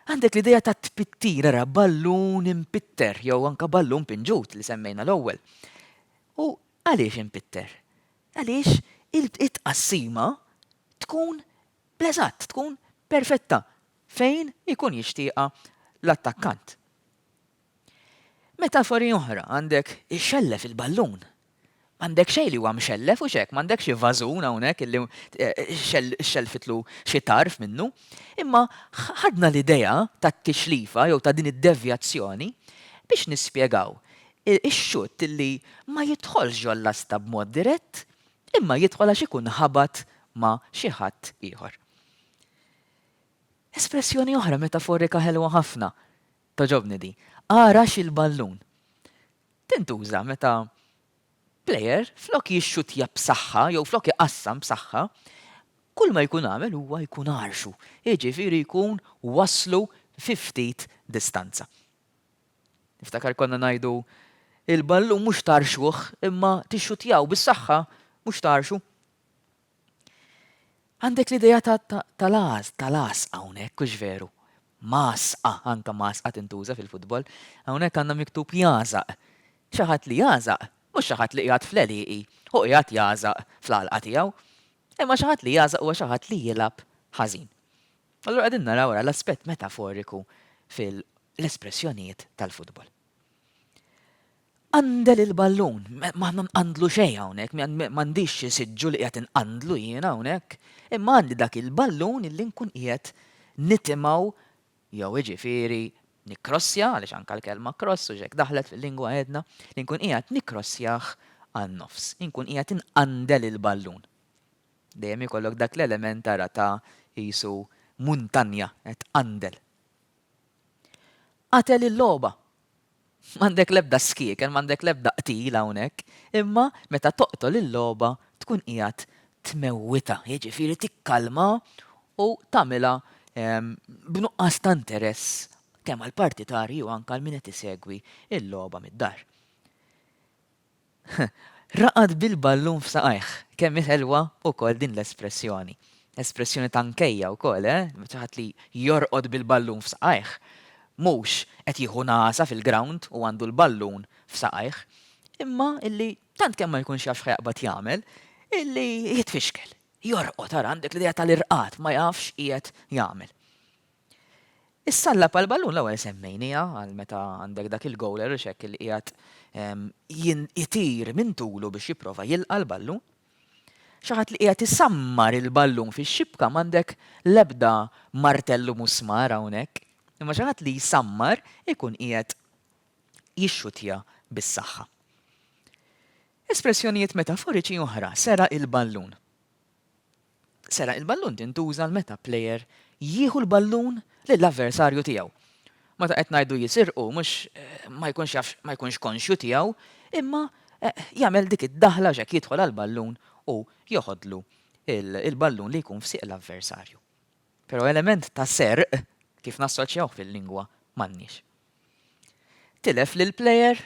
Għandek l-idea ta' tpittir, ara, ballun impitter, jew anka ballun pinġut li semmejna l-ewwel. U għaliex impitter? Għaliex it-tqassima tkun bl-eżatt, tkun perfetta fejn ikun jixtieqha l-attakkant. Metafori oħra għandek ixxellef il-ballun. M'għandek xejn li huwa mxellef u xek, m'għandek xi vażun hawnhekk illi xellfitlu xi tarf minnu, imma ħadna l-idea tat-tixlifa jew ta' din id-devjazzjoni biex nispjegaw ix-xutt illi ma jidħolx ġol-lasta b'mod dirett, imma jidħol għax ikun ħabat ma' xi ħadd ieħor. Espressjoni oħra metaforika ħelwa ħafna, togħġobni di, għarax il-ballun. Tintuża meta plejer flok jixxutja b'saħħa jew flok iqassam b'saħħa, kull ma jkun għamel huwa jkun għarxu, jiġifieri jkun wasslu fi ftit distanza. Niftakar konna ngħidu il-ballun mhux tgħarxuh imma tixxutjaw bis-saħħa mhux tgħarxu. Għandek l-idea tal-għas, tal-għas hawnhekk, hux veru? Masqa, anka masqa tintuża fil-futbol. Hawnhekk għandna miktub jagħżaq. Xi ħadd li jagħżaq, mhux xi ħadd li qiegħed fl-għelieqi u qiegħed jagħżaq fl-għalqa tiegħu. Imma xi ħadd li jagħżaq huwa xi ħadd li jilgħab ħażin. Allura qegħdin naraw wara l-aspett metaforiku fil-espressjonijiet tal-futbol. Qandel il-ballun, ma nqandlu xejn hawnhekk, m'għandix xi siġġu li qiegħed inqandlu jien hawnhekk, imma għandi dak il-ballun illi nkun qiegħed nitimgħu jew jiġifieri nikkrossja, għaliex anke l-kelma cross u x'hekk daħlet fil-lingwa għedna, li nkun qiegħed nikkrossjah għan-nofs, inkun qiegħed inqandel il-ballun. Dejjem ikollok dak l-element ara ta' qisu muntanja qed tqandel. Qatel il-logħba. M'għandek l-ebda skieken, m'għandek l-ebda qtil hawnhekk, imma meta toqtol il-logħba tkun qiegħed tmewwitha, jiġifieri tikkalma u tagħmilha b'nuqqas ta' interess kemm għall-partitarji u anke għal min qed isegwi l-logħba mid-dar. Raqad bil-ballun f'saqajh. Kemm hi ħelwa wkoll din l-espressjoni. Espressjoni ta' nkejja wkoll, eh? Xi ħadd li jorqod bil-ballun f'saqajh. Mhux qed jieħu nagħsa fil-ground u għandu l-ballun f'saqajh, imma illi tant kemm ma jkunx jaf x'ħa jaqbad jagħmel, illi jitfixkel. Jorqod, ara għandek l-idea tal-irqad, ma jafx x'qiegħed jagħmel. Issallab għall-ballun l-ewwel semmejniha għal meta għandek dak il-gowler u x'hekk li qiegħed itir minn tulu biex jipprova jilqa' l-ballun. Xi ħadd li qiegħed isammar il-ballun fix-xibka m'għandek l-ebda martell u musmar hawnhekk. Imma xi ħadd li jsammar ikun qiegħed jixxuttja bis-saħħa. Espressjonijiet metaforiċi oħra, seraq il-ballun. Seraq il-ballun tintuża għal meta plejer jieħu l-ballun lill-avversarju tiegħu. Meta qed ngħidu jisirqu mhux ma jkunx jaf ma jkunx konxju tiegħu, imma jagħmel dik id-daħla għax hekk jidħol għall-ballun u joħodlu il-ballun li jkun f'sieq l-avversarju. Però element ta' serq, kif nassoċjawh fil-lingwa, m'għandniex. Tilef lill-plejer,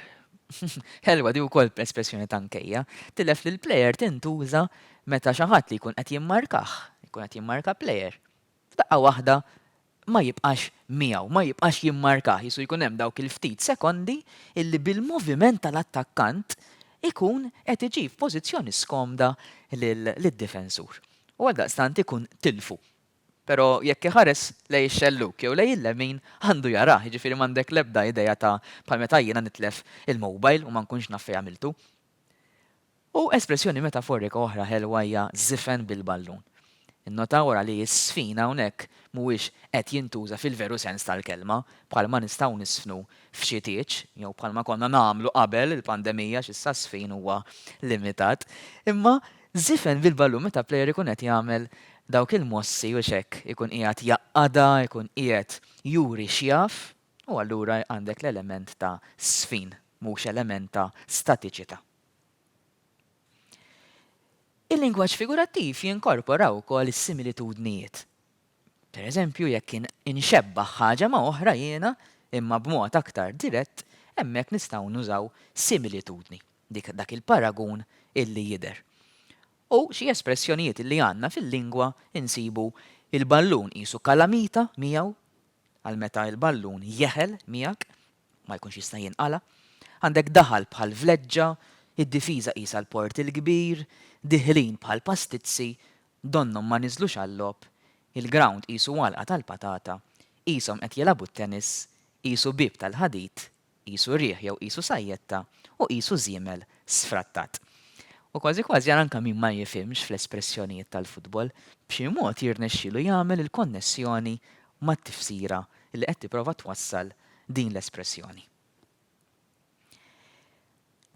ħelwa di wkoll espressjoni ta' nkejja, tilef lill-plejer tintuża meta xi ħadd li jkun qed jimmarkah, jkun qed jimmarka plejer, f'daqqa waħda ma jibqax miegħu, ma jibqax jimmarkah, qisu jkun hemm dawk il-ftit sekondi illi bil-moviment tal-attakkant ikun qed iġib f'pożizzjoni skomda lid-difensur. U għaldaqstant ikun tilfu. Però jekk iħares lejn ix-xellug jew lejn il-lemin għandu jarah, jiġifieri m'għandek l-ebda idea ta' bħal meta jiena nitlef il-mobile u ma nkunx naf fejn għamiltu. U espressjoni metaforika oħra ħelwa hija żifen bil-ballun. Innotaw ora li ż-żfin hawnhekk mhuwiex qed jintuża fil-veru sens tal-kelma, bħalma nistgħu niżfnu f'xi tieġ, jew bħalma konna nagħmlu qabel il-pandemija għax issa ż-żfin huwa limitat, imma Żifen bil-ballun meta plejer ikun qed jagħmel dawk il-mossi u x'hekk, ikun qiegħed jgħaqqadha, ikun qiegħed juri x'jaf u allura għandek l-element ta' żfin, mhux element ta' statiċità. Il-lingwaġġ figurattiv jinkorpora wkoll is-similitudnijiet. Per eżempju, jekk inxebbah ħaġa ma' oħra jiena, imma b'mod aktar dirett, hemmhekk nistgħu nużaw similitudni, dik dak il-paragun illi jidher. U xi espressjonijiet illi għandna fil-lingwa insibu il-ballun qisu kalamita miegħu, għal meta l-ballun jeħel miegħek, ma jkunx jista' jinqala'. Għandek daħal bħal vleġġa, id-difiża qisha l-Port il-Kbir, diħlin bħal pastizzi, donnhom ma niżlux għal-logħob, il-grawnd qisu għalqa tal-patata, qishom qed jilagħbu t-tennis, qisu bieb tal-ħadid, qisu riħ jew qisu sajjetta u qisu żiemel sfrattat. U kważi kważi anke min ma jifhimx fl-espressjonijiet tal-futbol, b'xi mod jirnexxielu jagħmel il-konnessjoni mat-tifsira li qed tipprova twassal din l-espressjoni.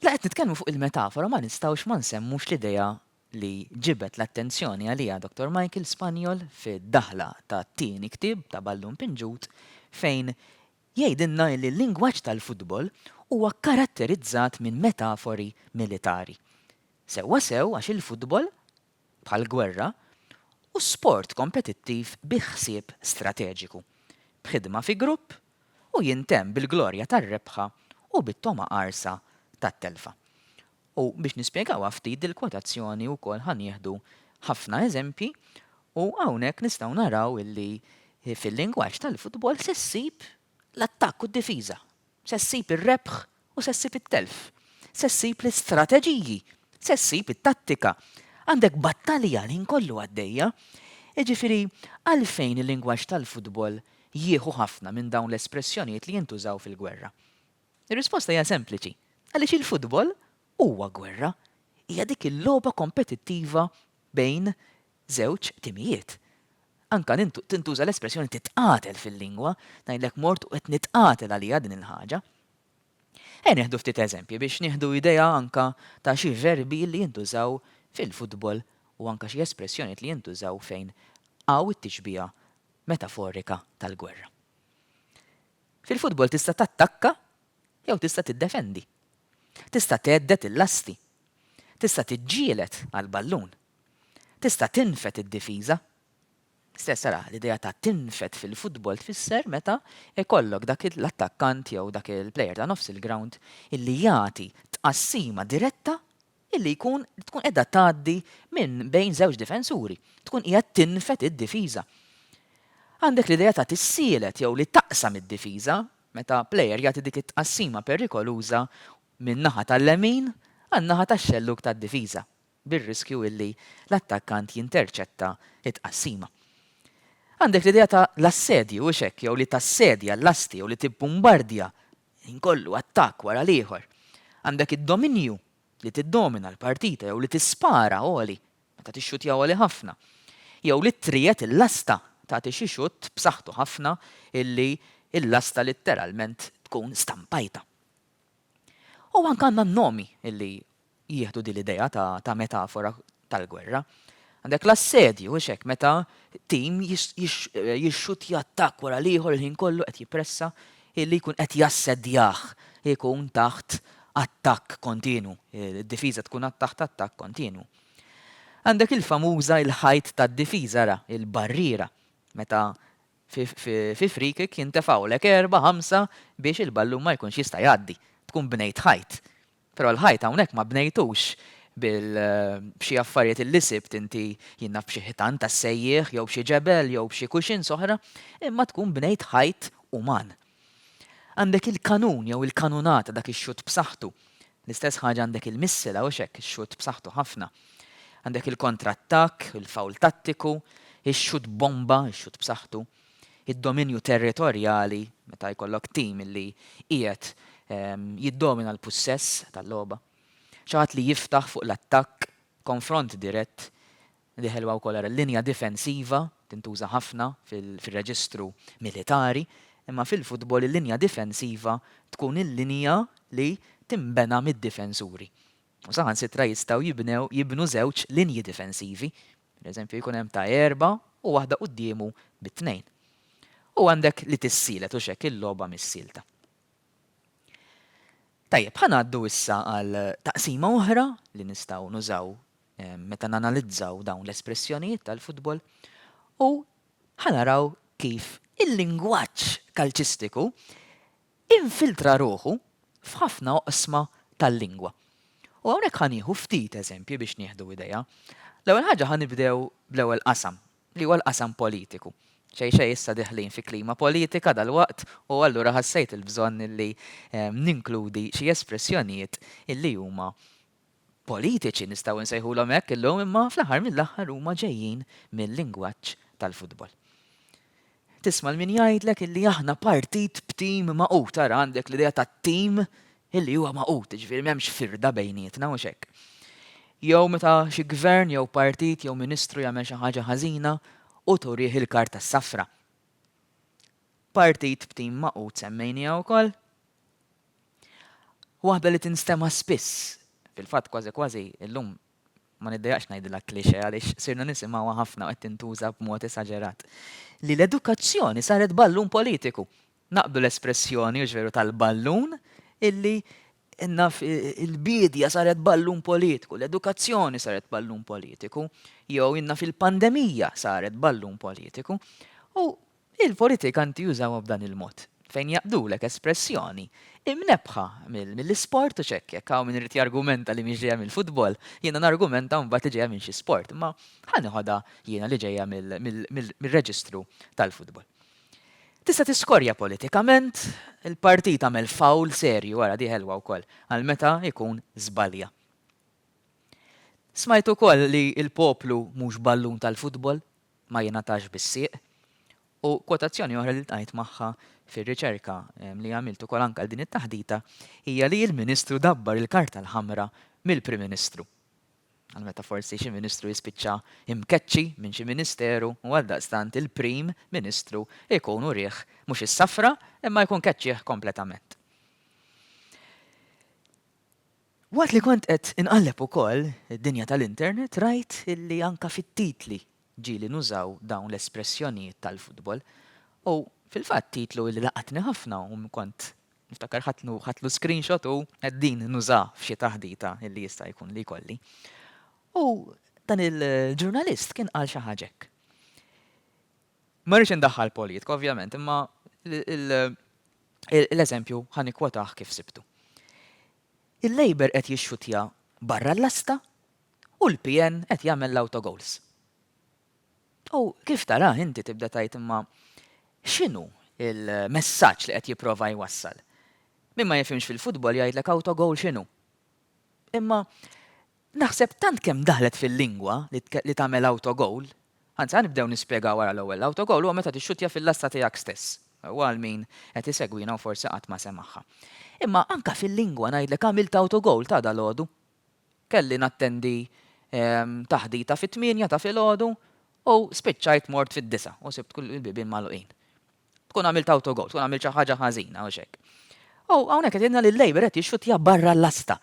La qed nitkellmu fuq il-metafora ma nistgħux ma nsemmux l-idea li ġibed l-attenzjoni għaliha Dottor Michael Spagnol fid-daħla tat-tieni ktieb ta' Ballun Pinġut fejn jgħidilna li l-lingwaġġ tal-futbol huwa kkaratterizzat minn metafori militari. Sewwa sew għax il-futbol, bħall-gwerra, hu sport kompetittiv bi ħsieb strateġiku, b'ħidma fi grupp u jintemm bil-glorja tar-rebħa u bit-togħma qarsa tat-telfa. U biex nispjegawha ftit dil-kwotazzjoni wkoll ħa nieħdu ħafna eżempji u hawnhekk nistgħu naraw illi fil-lingwaġġ tal-futbol se ssib l-attakk u d-difiża, se ssib ir-rebħ u se ssib it-telf, se ssib l-istrateġiji, se ssib it-tattika. Għandek battalja l-ħin kollu għaddejja. Jiġifieri għalfejn il-lingwaġġ tal-futbol jieħu ħafna minn dawn l-espressjonijiet li jintużaw fil-gwerra? Ir-risposta hija sempliċi, għaliex il-futbol huwa gwerra. Hija dik il-logħba kompetittiva bejn żewġ timijiet. Anka tintuża l-espressjoni titqatel fil-lingwa, ngħidlek mort u qed nitqatel għaliha din il-ħaġa. Ejja nieħdu ftit eżempji biex nieħdu idea anka ta' xi verbi li jintużaw fil-futbol u anka xi espressjonijiet li jintużaw fejn hawn it-tixbiha metaforika tal-gwerra. Fil-futbol tista' tattakka jew tista' tiddefendi. Tista' thedded il-lasti. Tista' tiġġieled għall-ballun. Tista' tinfed id-difiża. Stess ara, l-idea ta' tinfed fil-futbol tfisser meta jkollok dak l-attakkant jew dak il-plejer ta' nofs il-grawnd illi jagħti tqassima diretta illi jkun tkun qiegħda tgħaddi minn bejn żewġ difensuri, tkun qiegħed tinfed id-difiża. Għandek l-idea ta' tissielet jew li taqsam id-difiża meta plejer jagħti dik it-tqassima perikoluża min-naħa tal-lemin għan-naħa tax-xellug tad-difiża, bir-riskju illi l-attakkant jinterċetta t-tqassima. Għandek l-idea ta' l-assedju, hux hekk, jew li tassedja l-lasti jew li tibbumbardja ħin kollu attakk wara l-ieħor. Għandek id-dominju, li tiddomina l-partita jew li tispara għoli, meta tixxuttja għoli ħafna, jew li triegħed il-lasta, tagħti xi xutt b'saħħtu ħafna illi l-lasta litteralment tkun stampajta. U anke għandna n-nomi illi jieħdu din l-idea ta' metafora tal-gwerra. Għandek l-assedju, hux hekk, meta tim jixxuttja attakk wara l-ieħor il-ħin kollu qed jippressa illi jkun qed jassedjah, ikun taħt attakk kontinwu, id-difiża tkun taħt attakk kontinwu. Għandek il-famuża il-ħajt tad-difiża, ara, il-barriera, meta fi free kick jintefgħulek erba', ħamsa biex il-ballun ma jkunx jista' jgħaddi. Tkun bnejt ħajt. Però l-ħajt hawnhekk ma bnejtux bil b'xi affarijiet illi sibt inti jien naf b'xi ħitan tas-sejjieħ jew b'xi ġebel jew b'xi cushions oħra, imma tkun bnejt ħajt uman. Għandek il-kanun jew il-kanunata dak ix-xutt b'saħħtu. L-istess ħaġa għandek il-missila hux hekk, ix-xutt b'saħħtu ħafna. Għandek il kontrattakk, il-foul tattiku, ix-xutt bomba, ix-xutt b'saħħtu. Id-dominju territorjali, meta jkollok tim li qiegħed jiddomina l-pussess tal-logħba. Xi ħadd li jiftaħ fuq l-attakk, konfront dirett, di ħelwa wkoll ara l-linja difensiva tintuża ħafna fil-reġistru militari, imma fil-futbol il-linja difensiva tkun il-linja li tinbena mid-difensuri. U saħansitra jistgħu jibnew jibnu żewġ linji difensivi. Pereżempju jkun hemm ta' erba' u waħda quddiemu bi tnejn. U għandek li tissielet hux hekk il-logħba missielta. Tajjeb, ħa ngħaddu issa għal taqsima oħra li nistgħu nużaw meta nanalizzaw dawn l-espressjonijiet tal-futbol u ħa naraw kif il-lingwaġġ kalċistiku infiltra ruħu f'ħafna oqsma tal-lingwa. U hawnhekk ħa nieħu ftit eżempji biex nieħdu idea. L-ewwel ħaġa ħa nibdew bl-ewwel qasam, li huwa l-qasam politiku. Xejn xejn issa deħlin fi klima politika dalwaqt u allura ħassejt il-bżonn illi ninkludi xi espressjonijiet illi huma politiċi nistgħu nsejħulhom hekk illum imma fl-aħħar mill-aħħar huma ġejjin mil-lingwaġġ tal-futbol. Tisma' 'l min jgħidlek illi aħna partit b'tim magħqud, ara għandek l-idea ta' tim illi huwa magħqud, jiġifieri m'hemmx firda bejnietna hux hekk. Jew meta xi gvern jew partit jew ministru jagħmel xi ħaġa ħażina u turih il-karta s-safra. Partit b'tim magħqud semmejniha wkoll. Waħda li tinstema' spiss, fil-fatt kważi kważi illum ma niddejjaqx ngħidilha cliché għaliex sirna nisimgħuha ħafna u qed tintuża b'mod esaġerat, li l-edukazzjoni saret ballun politiku. Naqbdu l-espressjoni, hux veru, tal-ballun illi naf il-biedja saret ballun politiku, l-edukazzjoni saret ballun politiku, jew naf il-pandemija saret ballun politiku. U Il-politikanti jużawha b'dan il-mod, fejn jaqbdulek espressjoni imnebbħa mill-isport u x'hekk, jekk hawn min irid jargumenta li mhix ġejja mill-futbol, jiena nargumenta mbagħad li ġejja minn xi sport, imma ħa neħodha jiena li ġejja mir-reġistru tal-futbol. Tista' tiskorja politikament, il-partit għamel foul serju, ara di ħelwa wkoll, għal meta jkun żbalja. Smajt ukoll li l-poplu mhux ballun tal-futbol, ma jingħatax bis-sieq. U kwotazzjoni oħra li ltqajt magħha fir-riċerka li għamilt ukoll anke għal din it-taħdita hija li l-Ministru dabbar il-karta l-ħamra mill-Prim Ministru. Għal meta forsi xi ministru jispiċċa imkeċċi minn xi ministeru u għaldaqstant il-Prim Ministru jkun urieh mhux is-safra imma jkun keċċieh kompletament. Waqt li kont qed inqalleb ukoll id-dinja tal-internet rajt illi anke fit-titli ġieli nużaw dawn l-espressjonijiet tal-futbol. U fil-fatt titlu illi laqatni ħafna u kont niftakar ħadtlu ħadtlu screenshot u qed din nużah f'xi taħdita illi jista' jkun li jkolli. U dan il-ġurnalist kien qal xi ħaġa hekk. Ma rridx indaħħal politika ovvjament imma l-eżempju ħa nikkwotah kif sibtu. Il-Labour qed jixxuttja barra l-lasta u l-PN qed jagħmel l-autogoals. U kif tarah inti tibda tgħid imma x'inhu l-messaġġ li qed jipprova jwassal? Min ma jifhimx fil-futbol jgħidlek autogoal x'inhu? Imma naħseb tant kemm daħlet fil-lingwa li tagħmel autogoal. Anzi, ħa nibdew nispjegaw wara l-ewwel. L-autogoal huwa meta tixxuttja fil-lasta tiegħek stess. U għal min qed isegwina u forsi qatt ma semagħha. Imma anke fil-lingwa ngħidlek għamilt autogoal ta' dalgħodu. Kelli nattendi taħdita fit-tmienja ta' filgħodu u spiċċajt mort fid-disgħa u sibt kull il-bibien magħluqin. Tkun għamilt autogoal, tkun għamilt xi ħaġa ħażina u x'hekk. U hawnhekk qed jgħidilna li l-Labour qed jixxuttja barra l-lasta.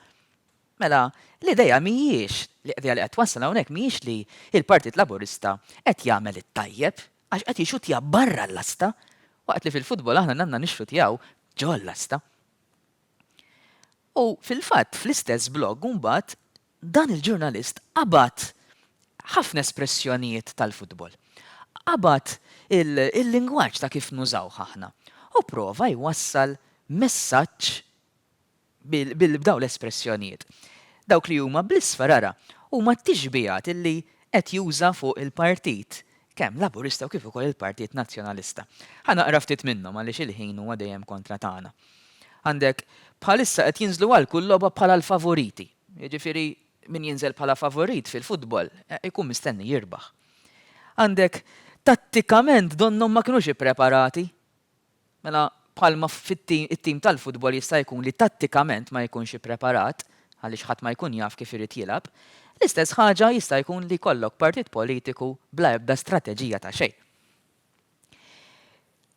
Mela, l-idea mhijiex, l-idea li qed twassal hawnhekk mhijiex li l-Partit Laburista qed jagħmel it-tajjeb għax qed jixxuttja barra l-lasta, waqt li fil-futbol aħna għandna nixxuttjaw ġol-lasta. U fil-fatt fl-istess blog mbagħad dan il-ġurnalist qabad ħafna espressjonijiet tal-futbol. Qabad il-lingwaġġ ta' kif nużawh aħna u prova jwassal messaġġ b'dawn l-espressjonijiet. Dawk li huma bl-isfar ara huma t-tixbihat illi qed juża fuq il-partit kemm Laburista u kif ukoll il-Partit Nazzjonalista. Ħa naqra ftit minnhom għaliex il-ħin huwa dejjem kontra tagħna. Għandek bħalissa qed jinżlu għal kull logħba bħala l-favoriti. Jiġifieri min jinżel bħala favorit fil-futbol ikun mistenni jirbaħ. Għandek tattikament donnhom ma kinux ippreparati. Mela bħalma fit-tim tal-futbol jista' jkun li tattikament ma jkunx ippreparat, għaliex ħadd ma jkun jaf kif irid jilgħab, l-istess ħaġa jista' jkun li jkollok partit politiku bla ebda strateġija ta' xejn.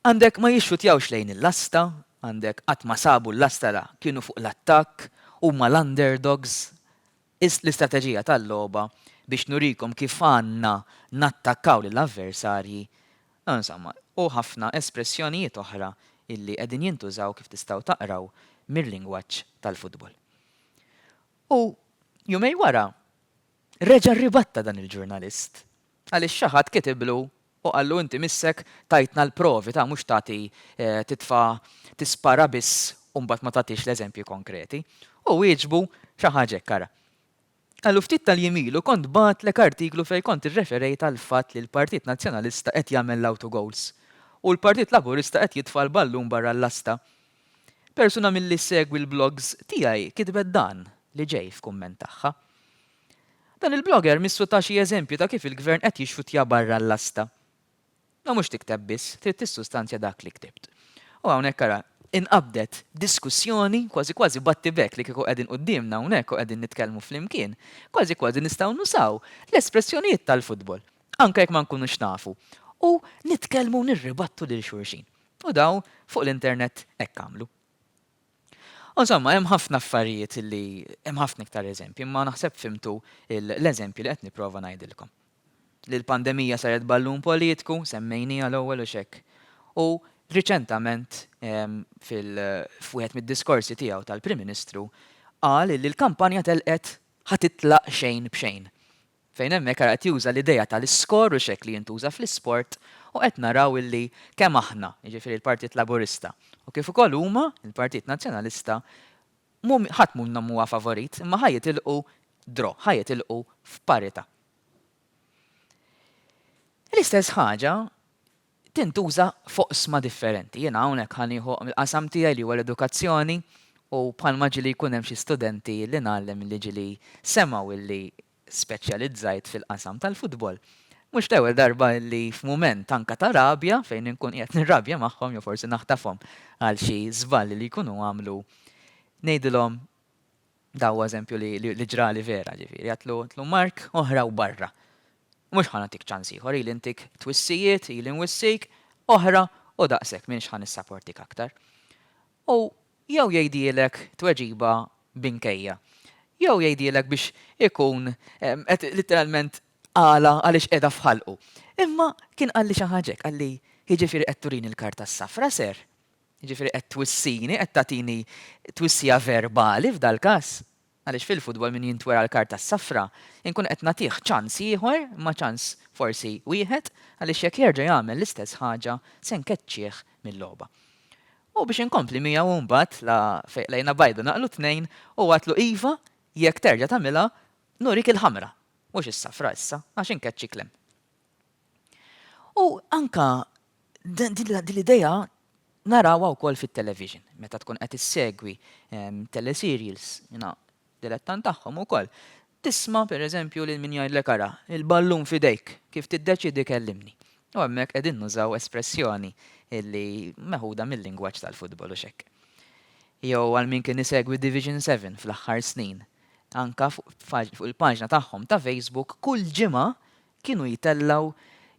Għandek ma jixxutjawx lejn il-lasta, għandek qatt ma sabu l-lasta la kienu fuq l-attakk, huma l-underdogs, l-istrateġija tal-logħba biex nurikom kif għandna nattakkaw lill-avversarji, insomma, u ħafna espressjonijiet oħra illi qegħdin jintużaw kif tistgħu taqraw mil-lingwaġġ tal-futbol. U jumejn wara reġa' rribatta dan il-ġurnalist għaliex xi ħadd kitiblu u qallu inti missek tajtna l-provi ta' mhux tagħti titfa' tispara biss u mbagħad ma tagħtix l-eżempji konkreti. U wieġbu xi ħaġa hekk ara. Qallu ftit tal-jiem ilu kont bgħattlek artiklu fejn kont irreferejt għall-fatt li l-Partit Nazzjonalista qed jagħmel l-autogoals u l-Partit Laburista qed jitfa' l-ballun barra l-lasta. Persuna milli ssegwi l-blogs tiegħi kitbet dan li ġej f'kumment tagħha. Dan il-blogger missu ta xi eżempju ta' kif il-Gvern qed jixxuttja barra l-lasta. Ma mhux tikteb biss, trid tissustanzja dak li ktibt. U hawnhekk ara, inqabdet diskussjoni, kważi kważi battibekk li kieku qegħdin quddiemna hawnhekk u qegħdin nitkellmu flimkien, kważi kważi nistgħu nużaw l-espressjonijiet tal-futbol, anke jekk ma nkunux nafu, u nitkellmu u nirribattu lil xulxin. U dawn fuq l-internet hekk għamlu. U insomma, hemm ħafna affarijiet li hemm ħafna iktar eżempji, imma naħseb fhimtu l-eżempji li qed nipprova ngħidilkom. Li l-pandemija saret ballun politiku, semmejniha l-ewwel u x'hekk. U riċentament fil f'wieħed mid-diskorsi tiegħu tal-Prim Ministru qal li l-kampanja telqet ħa titlaq xejn b'xejn. Fejn hemmhekk ara qed juża l-idea tal-iskor u x'hekk li jintuża fl-isport u qed naraw illi kemm aħna, jiġifieri l-Partit Laburista, u kif ukoll huma, il-Partit Nazzjonalista, mhum ħadd minnhom mhuwa favorit imma ħa jitilqu draw, ħa jitilqu f'parità. L-istess ħaġa tintuża f'oqsma differenti. Jiena hawnhekk ħa nieħu l-qasam tiegħi li huwa l-edukazzjoni u bħalma ġieli jkun hemm xi studenti li ngħallem li ġieli semgħu illi speċjalizzajt fil-qasam tal-futbol. Mhux l-ewwel darba illi f'mument anke ta' rabja fejn inkun qiegħed nirrabja magħhom jew forsi naħtafhom għal xi żball li jkunu għamlu ngħidilhom Da huwa eżempju li, li, li ġrali vera, ġifieri, għatlu, għatlu Mark, oħra u barra. Mhux ħa nagħtik ċans ieħor, ili ntik twissijiet, ili nwissik, oħra u daqshekk m'iniex ħa nissaportik aktar. U jew jgħidilek tweġiba b'inkejja, jew jgħidilek biex ikun qed litteralment qalha għaliex qiegħda f'ħalqu. Imma kien qalli xi ħaġa hekk, qalli jiġifieri qed turini l-karta s-safra, sir? Jiġifieri qed twissini, qed tagħtini twissija verbali f'dal-każ. Għaliex fil-futbol min jintwera l-karta s-safra, inkun qed nagħtih ċans ieħor, imma ċans forsi wieħed, għaliex jekk jerġa' jagħmel l-istess ħaġa se nkeċċih mil-logħba. U biex inkompli miegħu mbagħad la fejn qlejna bajda naqlu tnejn u għadtlu iva jekk terġa' tagħmilha nurik il-ħamra, mhux is-safra issa għax inkeċċik 'l hemm. U anka Din l-idea narawha wkoll fit-television, meta tkun qed issegwi teleserials, jiena dilettant tagħhom ukoll. Tisma', per eżempju, lil min jgħidlek ara, il-ballun f'idejk, kif tiddeċiedi kellimni. U hemmhekk qegħdin nużaw espressjoni li meħuda mil-lingwaġġ tal-futbol hux hekk. Jew għal min kien isegwi Division 7 fl-aħħar snin, anka fuq il-paġna tagħhom ta' Facebook kull ġimgħa kienu jtellgħu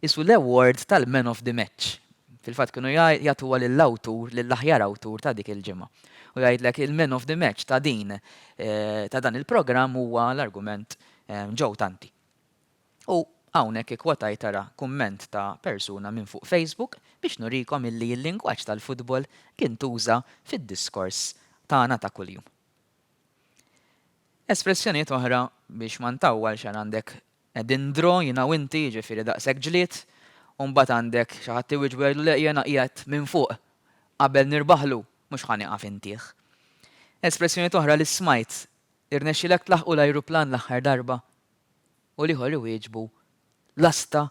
qisu l-award tal-man of the match. Fil-fatt kienu jagħtuha lill-awtur, lill-aħjar awtur ta' dik il-ġimgħa. U jgħidlek il-man of the match ta' din ta' dan il-programm huwa l-argument Joe Tanti. U hawnhekk ikkwotajt ara kumment ta' persuna minn fuq Facebook biex nurikom illi l-lingwaġġ tal-futbol kien tuża fid-diskors tagħna ta' kuljum. Espressjonijiet oħra biex ma ntawwalx ara għandek Qegħdin draw jiena u inti, jiġifieri daqshekk ġlied, u mbagħad għandek xi ħadd iwieġbu jgħidlu le jiena qiegħed minn fuq, qabel nirbaħlu mhux ħa nieqaf intih. Espressjonijiet oħra li smajt, irnexxielek tlaħħqu l-ajruplan l-aħħar darba? U l-ieħor iwieġbu, lasta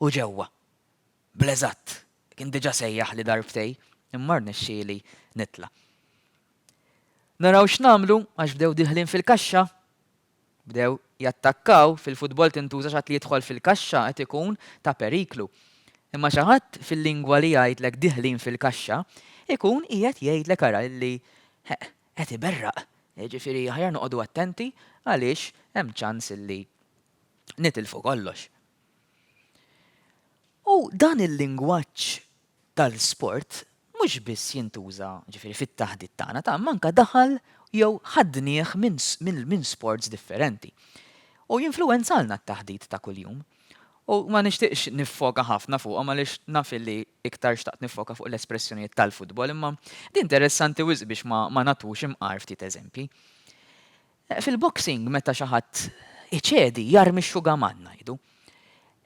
u ġewwa. Bl-eżatt, kien diġà sejjaħli darbtej, imma rnexxieli nitla'. Naraw x'nagħmlu għax bdew dieħlin fil-kaxxa! Bdew jattakkaw, fil-futbol tintuża xi ħadd li jidħol fil-kaxxa qed ikun ta' periklu. Imma xi ħadd fil-lingwa li jgħidlek diħlin fil-kaxxa, ikun qiegħed jgħidlek ara illi qed iberraq. Jiġifieri aħjar noqogħdu attenti għaliex hemm ċans illi nitilfu kollox. U dan il-lingwaġġ tal-sport mhux biss jintuża, ġifieri fit-taħdit tagħna ta' imma anke daħal jew ħadnieh minn minn sports differenti. U jinfluwenzalna t-taħdit ta' kuljum. U ma nixtieqx niffoka ħafna fuqhom għaliex naf illi iktar xtaqt niffoka fuq l-espressjonijiet tal-futbol imma di interessanti wisq biex ma ma nagħtux imqar ftit eżempji. Fil-boxing meta xi ħadd iċedi jarmi x-xugaman ngħidu.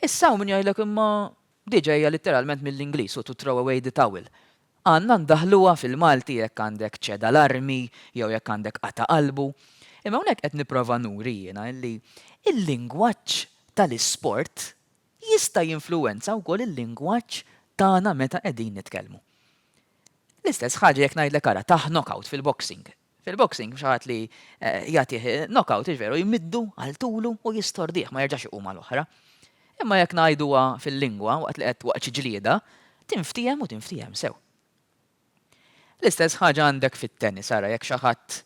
Issa hawn min jgħidlek imma Di ġejja litteralment mill-Ingliż u to throw away the towel. Għandna ndaħħluha fil-Malti jekk għandek ċeda l-armi jew jekk għandek qata' qalbu. Imma hawnhekk qed nipprova nuri jiena illi l-lingwaġġ tal-isport jista' jinfluwenza wkoll il-lingwaġġ tagħna meta qegħdin nitkellmu. L-istess ħaġa jekk ngħidlek ara tah knockout fil-boxing. Fil-boxing xi ħadd li jagħtih knockout, hux veru, jmiddu għal tulu u jistordih, ma jerġax iqum għal oħra. Imma jekk ngħiduha fil-lingwa waqt li qed waqt xi ġlieda, tinftiehem u tinftiehem sew. L-istess ħaġa għandek fit-tennis, ara jekk xi ħadd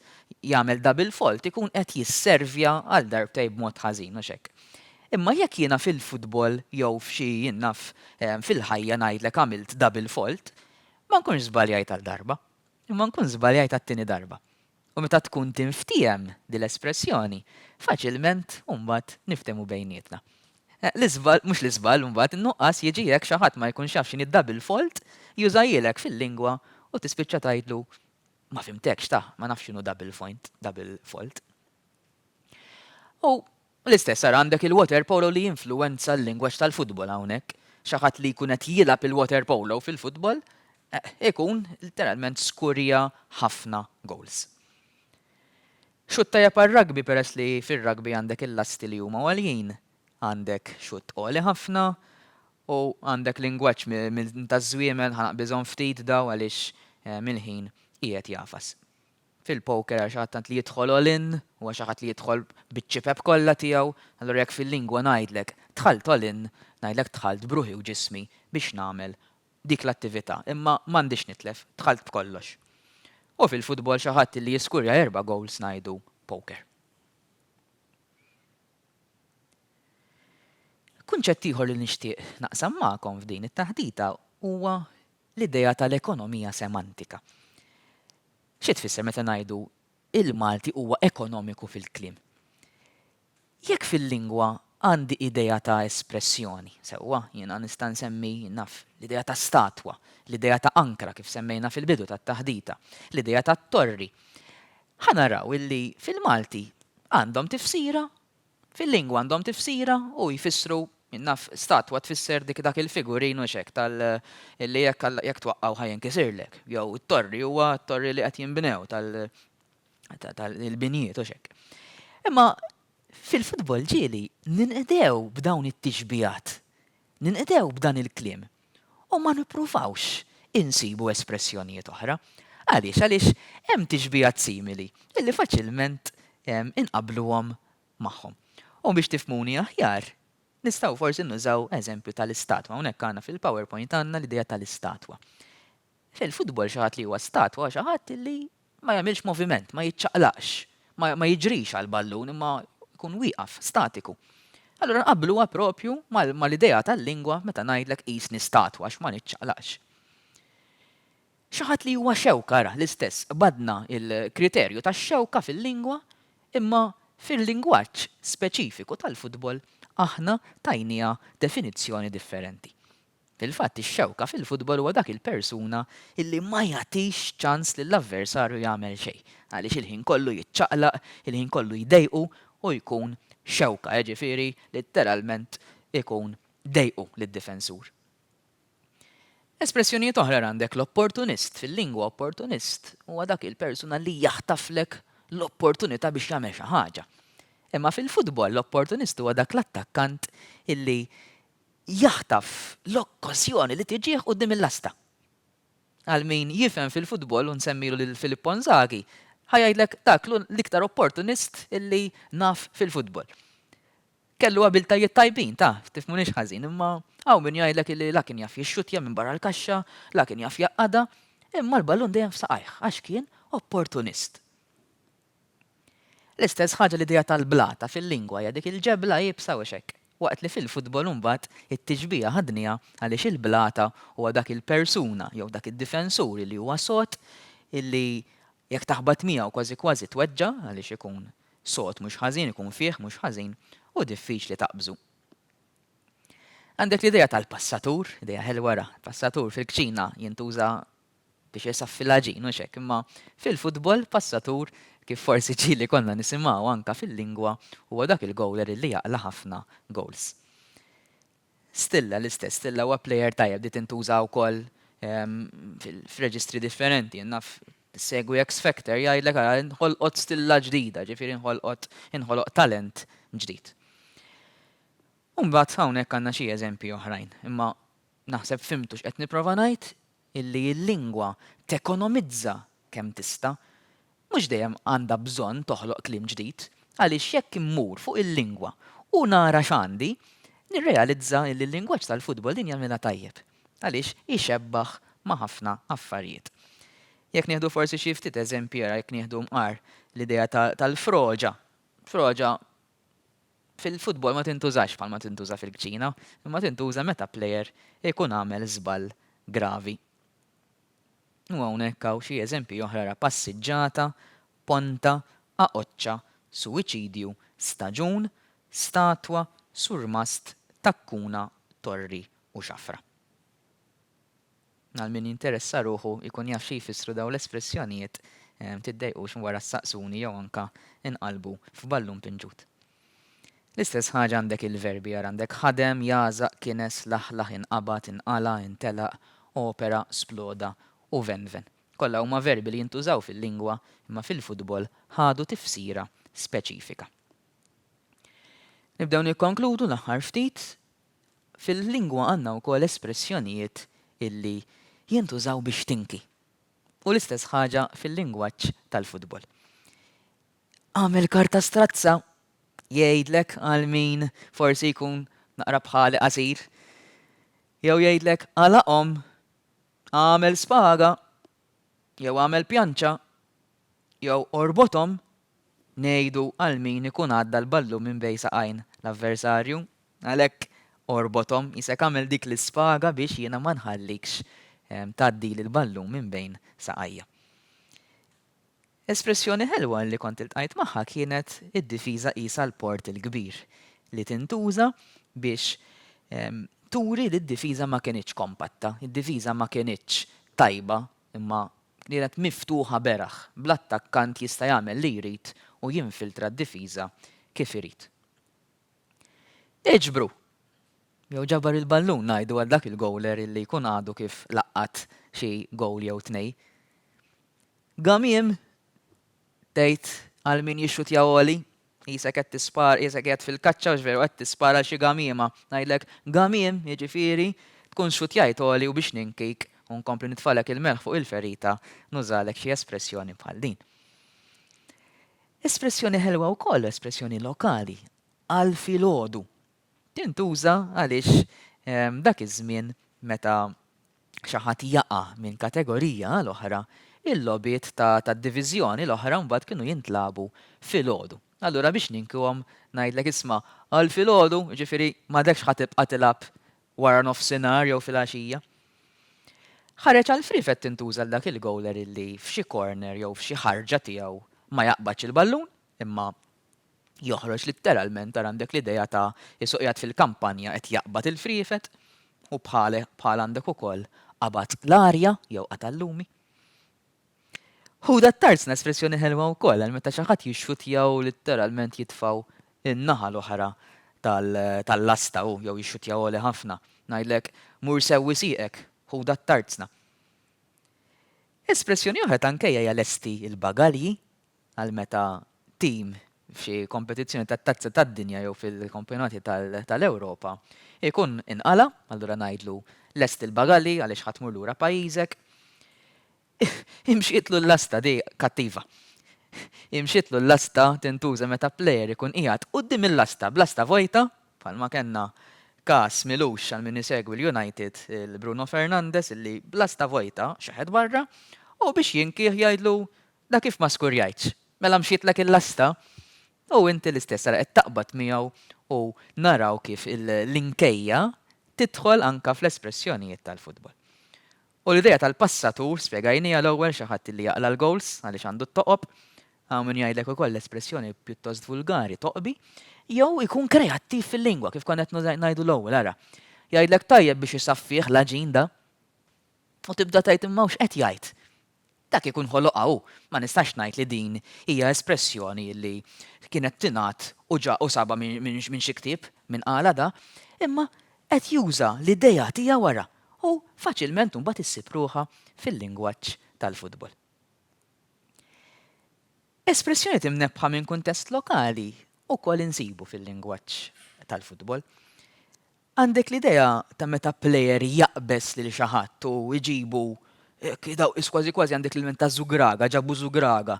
jagħmel double fault ikun qed jisservja għal darbtejn b'mod ħażin, hux hekk? Imma jekk jiena fil-futbol jew f'xi jien naf fil-ħajja ngħidlek għamilt double fault, ma nkunx żbaljajt għal darba. Imma nkun żbaljajt għat-tieni darba. U meta tkun tinftiehem din l-espressjoni, faċilment mbagħad niftehmu bejnietna. L-iżball, mhux l-iżball mbagħad, in-nuqqas jiġi jekk xi ħadd ma jkunx jaf x'inhi double fault, jużahielek fil-lingwa u tispiċċa tgħidlu ma fhimtekx ta, ma nafx x'inhu double point, double fault. U L-istess ara għandek il-waterpolo li jinfluwenza l-lingwaġġ tal-futbol hawnhekk. Xi ħadd li jkun qed jilgħab il-waterpolo fil-futbol ikun litteralment skurja ħafna goals. Xutt tajjeb għar-rugby peress li fir-rugby għandek il-lasti li huma għoljin, għandek xutt għoli ħafna u għandek lingwaġġ minn taż-żwiemel ħa naqbiżhom ftit daw għaliex mill-ħin qiegħed jagħfas. Fil-poker għal xi ħadd tant li jidħol all in, huwa xi ħadd li jidħol biċ-ċipep kollha tiegħu, allura jekk fil-lingwa ngħidlek dħalt all in, ngħidlek dħalt b'ruħi u ġismi biex nagħmel dik l-attività, imma m'għandix nitlef, dħalt b'kollox. U fil-futbol xi ħadd li jiskurja erba' goals ngħidu poker. Kunċett ieħor li nixtieq naqsam magħkom f'din it-taħdita huwa l-idea tal-ekonomija semantika. Xi tfisser meta ngħidu il-Malti huwa ekonomiku fil-kliem? Jekk fil-lingwa għandi idea ta' espressjoni, sewwa, jiena nista' nsemmi, naf, l-idea ta' statwa, l-idea ta' ankra kif semmejna fil-bidu tat-taħdita, l-idea ta' torri, ħa naraw illi fil-Malti għandhom tifsira Fil-lingwa għandhom tifsira u jfissru, jien naf, statwa tfisser dik dak il-figurin u x'hekk tal li jekk Alla jekk twaqqgħu ħa jinkisirlek. Jew it-torri huwa t-torri li qed jinbnew tal tal-binjiet u x'hekk. Imma fil-futbol ġieli ninqdew b'dawn it-tixbihat, ninqdew b'dan il-kliem u ma nippruvawx insibu espressjonijiet oħra. Għaliex? Għaliex hemm tixbihat simili illi faċilment inqabbluhom. magħhom. U biex tifhmuni aħjar, nistgħu forsi nużaw eżempju tal-istatwa. Hawnhekk għandna fil-PowerPoint għandna l-idea tal-istatwa. Fil-futbol xi ħadd li huwa statwa huwa xi ħadd li ma jagħmilx moviment, ma jiċċaqlaqx, ma, ma jiġrix għall-ballun imma jkun wieqaf, statiku. Allura nqabbluha propju mal-idea tal-lingwa meta ngħidlek qisni statwa għax ma niċċaqlaqx. Xi ħadd li huwa xewka, ara, l-istess, qbadna l-kriterju tax-xewka fil-lingwa, imma fil-lingwaġġ speċifiku tal-futbol aħna tajniha definizzjoni differenti. Fil-fatt ix-xewka fil-futbol huwa dak il-persuna illi ma jagħtix ċans lill-avversarju jagħmel xejn, għaliex il-ħin kollu jiċċaqlaq, il-ħin kollu jdejqu u jkun xewka, jiġifieri litteralment ikun dejqu lid-difensur. Espressjonijiet oħra għandek l-opportunist, fil-lingwa opportunist huwa dak il-persuna li jaħtaflek l-opportunità biex jagħmel xi ħaġa. Imma fil-futbol l-opportunist huwa dak l-attakkant illi jaħtaf l-okkażjoni li tiġih quddiem il-lasta. Għal min jifhem fil-futbol u nsemmilu lil Filippo Inzaghi, ħa jgħidlek dak l-iktar opportunist illi naf fil-futbol. Kellu abiltajiet tajbin, ta, tifhmunix ħażin, imma hawn min jgħidlek illi la kien jaf jixxuttja minn barra l-kaxxa, la kien jaf jgħaqqadha, imma l-ballun dejjem f'saqajh għax kien opportunist. L-istess ħaġa l-idea tal-blata fil-lingwa hija dik il-ġebla iebsa u hekk, waqt li fil-futbol imbagħad it-tixbiha ħadniha għaliex il-blata huwa dak il-persuna jew dak id-difensur illi huwa sod illi jekk taħbat miegħu kważi kważi tweġġa' għaliex ikun Sod mhux ħażin, ikun fih mhux ħażin u diffiċli taqbżu. Għandek l-idea tal-passatur, idea ħelwa ra, passatur fil-kċina jintuża biex isaffi l-għaġin u xek, imma fil-futbol passatur kif forsi ġieli konna nisimgħu anka fil-lingwa huwa dak il-gowler illi jaqla' ħafna gowls. Stilla l-istess, Stilla huwa plejer tajjeb di tintuża wkoll f'reġistri differenti. Naf segwi X Factor jgħidlek ara nħolqot stilla ġdida, ġifieri nħolqot inħoloq talent ġdid. U mbagħad hawnhekk għandna xi eżempji oħrajn, imma naħseb fhimtu x'qed nipprova ngħid illi l-lingwa tekonomizza kemm tista', mhux dejjem għandha bżonn toħloq kliem ġdid, għaliex jekk immur fuq il-lingwa u nara x'għandi, nirrealizza illi l-lingwaġġ tal-futbol din jagħmilha tajjeb, għaliex ixebbah ma' ħafna affarijiet. Jekk nieħdu forsi xi ftit eżempji ara jekk nieħdu mqar l-idea tal-froġa. Froġa fil-futbol ma tintużax bħalma tintuża fil-kċina, imma tintuża meta plejer ikun għamel żball gravi. U hawnhekk hawn xi eżempji oħra ra passiġġata, ponta, qaqoċċa, suwiċidju, staġun, statwa, surmast, takkuna, torri u xafra. Għal min jinteressa ruħu jkun jaf xi jfissru dawn l-espressjonijiet, tiddejqux wara ssaqsuni jew anka inqalbu f'ballun pinġut. L-istess ħaġa għandek il-verbi, ara għandek ħadem, jagħżaq, kines, laħlaħ, inqabad, inqala', intelaq, opera, sploda u venven. Kollha huma verbi li jintużaw fil-lingwa imma fil-futbol ħadu tifsira speċifika. Nibdew nikkonkludu l-aħħar ftit. Fil-lingwa għandna wkoll espressjonijiet illi jintużaw biex tinki. U l-istess ħaġa fil-lingwaġġ tal-futbol. Għamel karta strazza, jgħidlek għal min forsi jkun naqra bħali qasir. Jew jgħidlek għalaqhom, għamel spaga, jew għamel pjanċa, jew orbothom, ngħidu għal min ikun għadda l-ballun minn bejn saqajn l-avversarju. Għalhekk orbothom, qisek agħmel dik l-ispaga biex jiena ma nħallikx tgħaddili l-ballun minn bejn saqajja. Espressjoni ħelwa li kont iltqajt magħha kienet id-difiża qisha l-Port il-Kbir, li tintuża biex turi li d-difiża ma kinitx kompatta, id-difiża ma kinitx tajba imma kienet miftuħa beraħ, bl-attakkant jista' jagħmel li jrid u jinfiltra d-difiża kif irid. Iġbru! Jew ġabar il-ballun ngħidu għal dak il-gowler illi jkun għadu kif laqqat xi gowl jew tnej. Gamiem! Tgħid għal min jixxutja għoli, qisek qed tispara, qisek qiegħed fil-kaċċa hux veru qed tispara għal xi gamiema. Ngħidlek gamiem, jiġifieri tkun xxutjajt għoli u biex ninkik u nkompli nitfagħlek il-melħ fuq il-ferita nużalek xi espressjoni bħal din. Espressjoni ħelwa wkoll, espressjoni lokali, għal filgħodu. Tintuża għaliex dak iż-żmien meta xi ħadd jaqa' minn kategorija għal oħra, il-logħbiet tad-diviżjoni l-oħra mbagħad kienu jintlagħbu filgħodu. Allura biex ninkuhom ngħidlek isma' għal filgħodu, jiġifieri m'għadekx ħa tibqa' tilgħab wara nofsinhar jew filgħaxija. Ħareġ għal friefet tintuża għal dak il-gowler illi f'xi corner jew f'xi ħarġa tiegħu ma jaqbadx il-ballun imma joħroġ litteralment tara għandek l-idea ta' qisu qiegħed fil-kampanja qed jaqbad il-friefet u bħal bħal għandek ukoll qabad l-arja jew qata' l-lumi. Ħudha t-tarzna espressjoni ħelwa wkoll għal meta xi ħadd jixxuttja u litteralment jitfgħu n-naħa l-oħra tal-lasta hu jew jixxuttja għoli ħafna. Ngħidlek mur sewwi sieqek, ħudha t-tarzna. Espressjoni oħra ta' nkejja hija lesti l-bagalji għal meta tim f'xi kompetizzjoni tat-Tazza tad-Dinja jew fil-kampjonati tal-Ewropa jkun inqala', allura ngħidlu lesti l-bagalji għaliex ħa tmur lura pajjiżek. Imxietlu l-lasta, di kattiva. Imxietlu l-lasta tintuża meta plejer ikun qiegħed quddiem il-lasta b'lasta vojta, bħalma kellna każ m'ilux għal min isegwi l-United il-Bruno Fernandes illi b'lasta vojta xeħet barra u biex jinkih jgħidlu da kif ma skurjajtx? Mela mxietlek il-lasta? U inti l-istess ara qed taqbad miegħu u naraw kif l-inkejja tidħol anke fl-espressjonijiet tal-futbol. U l-idea tal-passatur spjegajniha l-ewwel xi ħadd li jaqla' l-gowls għaliex għandu t-toqob, hawn min jgħidlek ukoll l-espressjoni pjuttost vulgari toqbi, jew ikun kreattiv fil-lingwa kif konna qed ngħidu l-ewwel ara. Jgħidlek tajjeb biex isaffih l-għaġin da. U tibda tgħid imma hawn x'qed jgħid? Dak ikun ħoloqha hu. Ma nistax ngħid li din hija espressjoni li kienet tingħad u ġa u sabha minn xi ktieb, min qalha da, imma qed juża l-idea tiegħu ara u faċilment imbagħad issib ruħha fil-lingwaġġ tal-futbol. Espressjonijiet imnebbħa minn kuntest lokali wkoll insibu fil-lingwaġġ tal-futbol. Għandek l-idea ta' meta plejer jaqbeż lil xi ħadd u jġibu daw kważi kważi għandek l-element ta' żugraga, ġabu żugraga.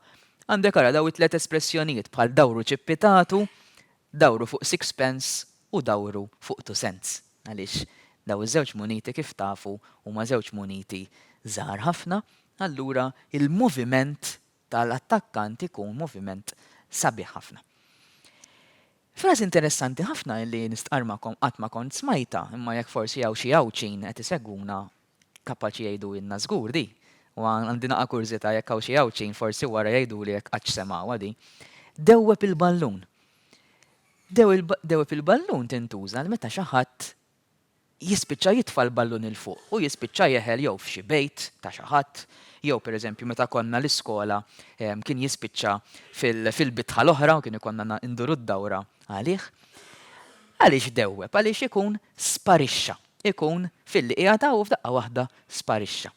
Għandek ara daw it-tlet espressjonijiet bħal dawru ċippitatu, dawru fuq sixpence u dawru fuq two cents. Għaliex daw iż-żewġ muniti kif tafu huma żewġ muniti żgħar ħafna, allura il-moviment tal-attakkant ikun moviment sabiħ ħafna. Frażi interessanti ħafna illi nistqarr magħkom qatt ma kont smajtha, imma jekk forsi hawn xi Għawdxin qed isegwuna kapaċi jgħiduhielna żgur di. U għandi naqa' kurżità jekk hawn xi Għawdxin forsi wara jgħiduli jekk qattx semgħuha di. Dewweb il-ballun. Dewweb il-ballun tintuża għal meta xi ħadd jispiċċa jitfa' l-ballun 'il fuq u jispiċċa jeħel jew f'xi bejt ta' xi ħadd, jew pereżempju meta konna l-iskola kien jispiċċa fil-bitħa l-oħra u kien ikollna nduru d-dawra għalih. Għaliex dewweb? Għaliex ikun sparixxa. Ikun filli qiegħed hawn u f'daqqa waħda sparixxa.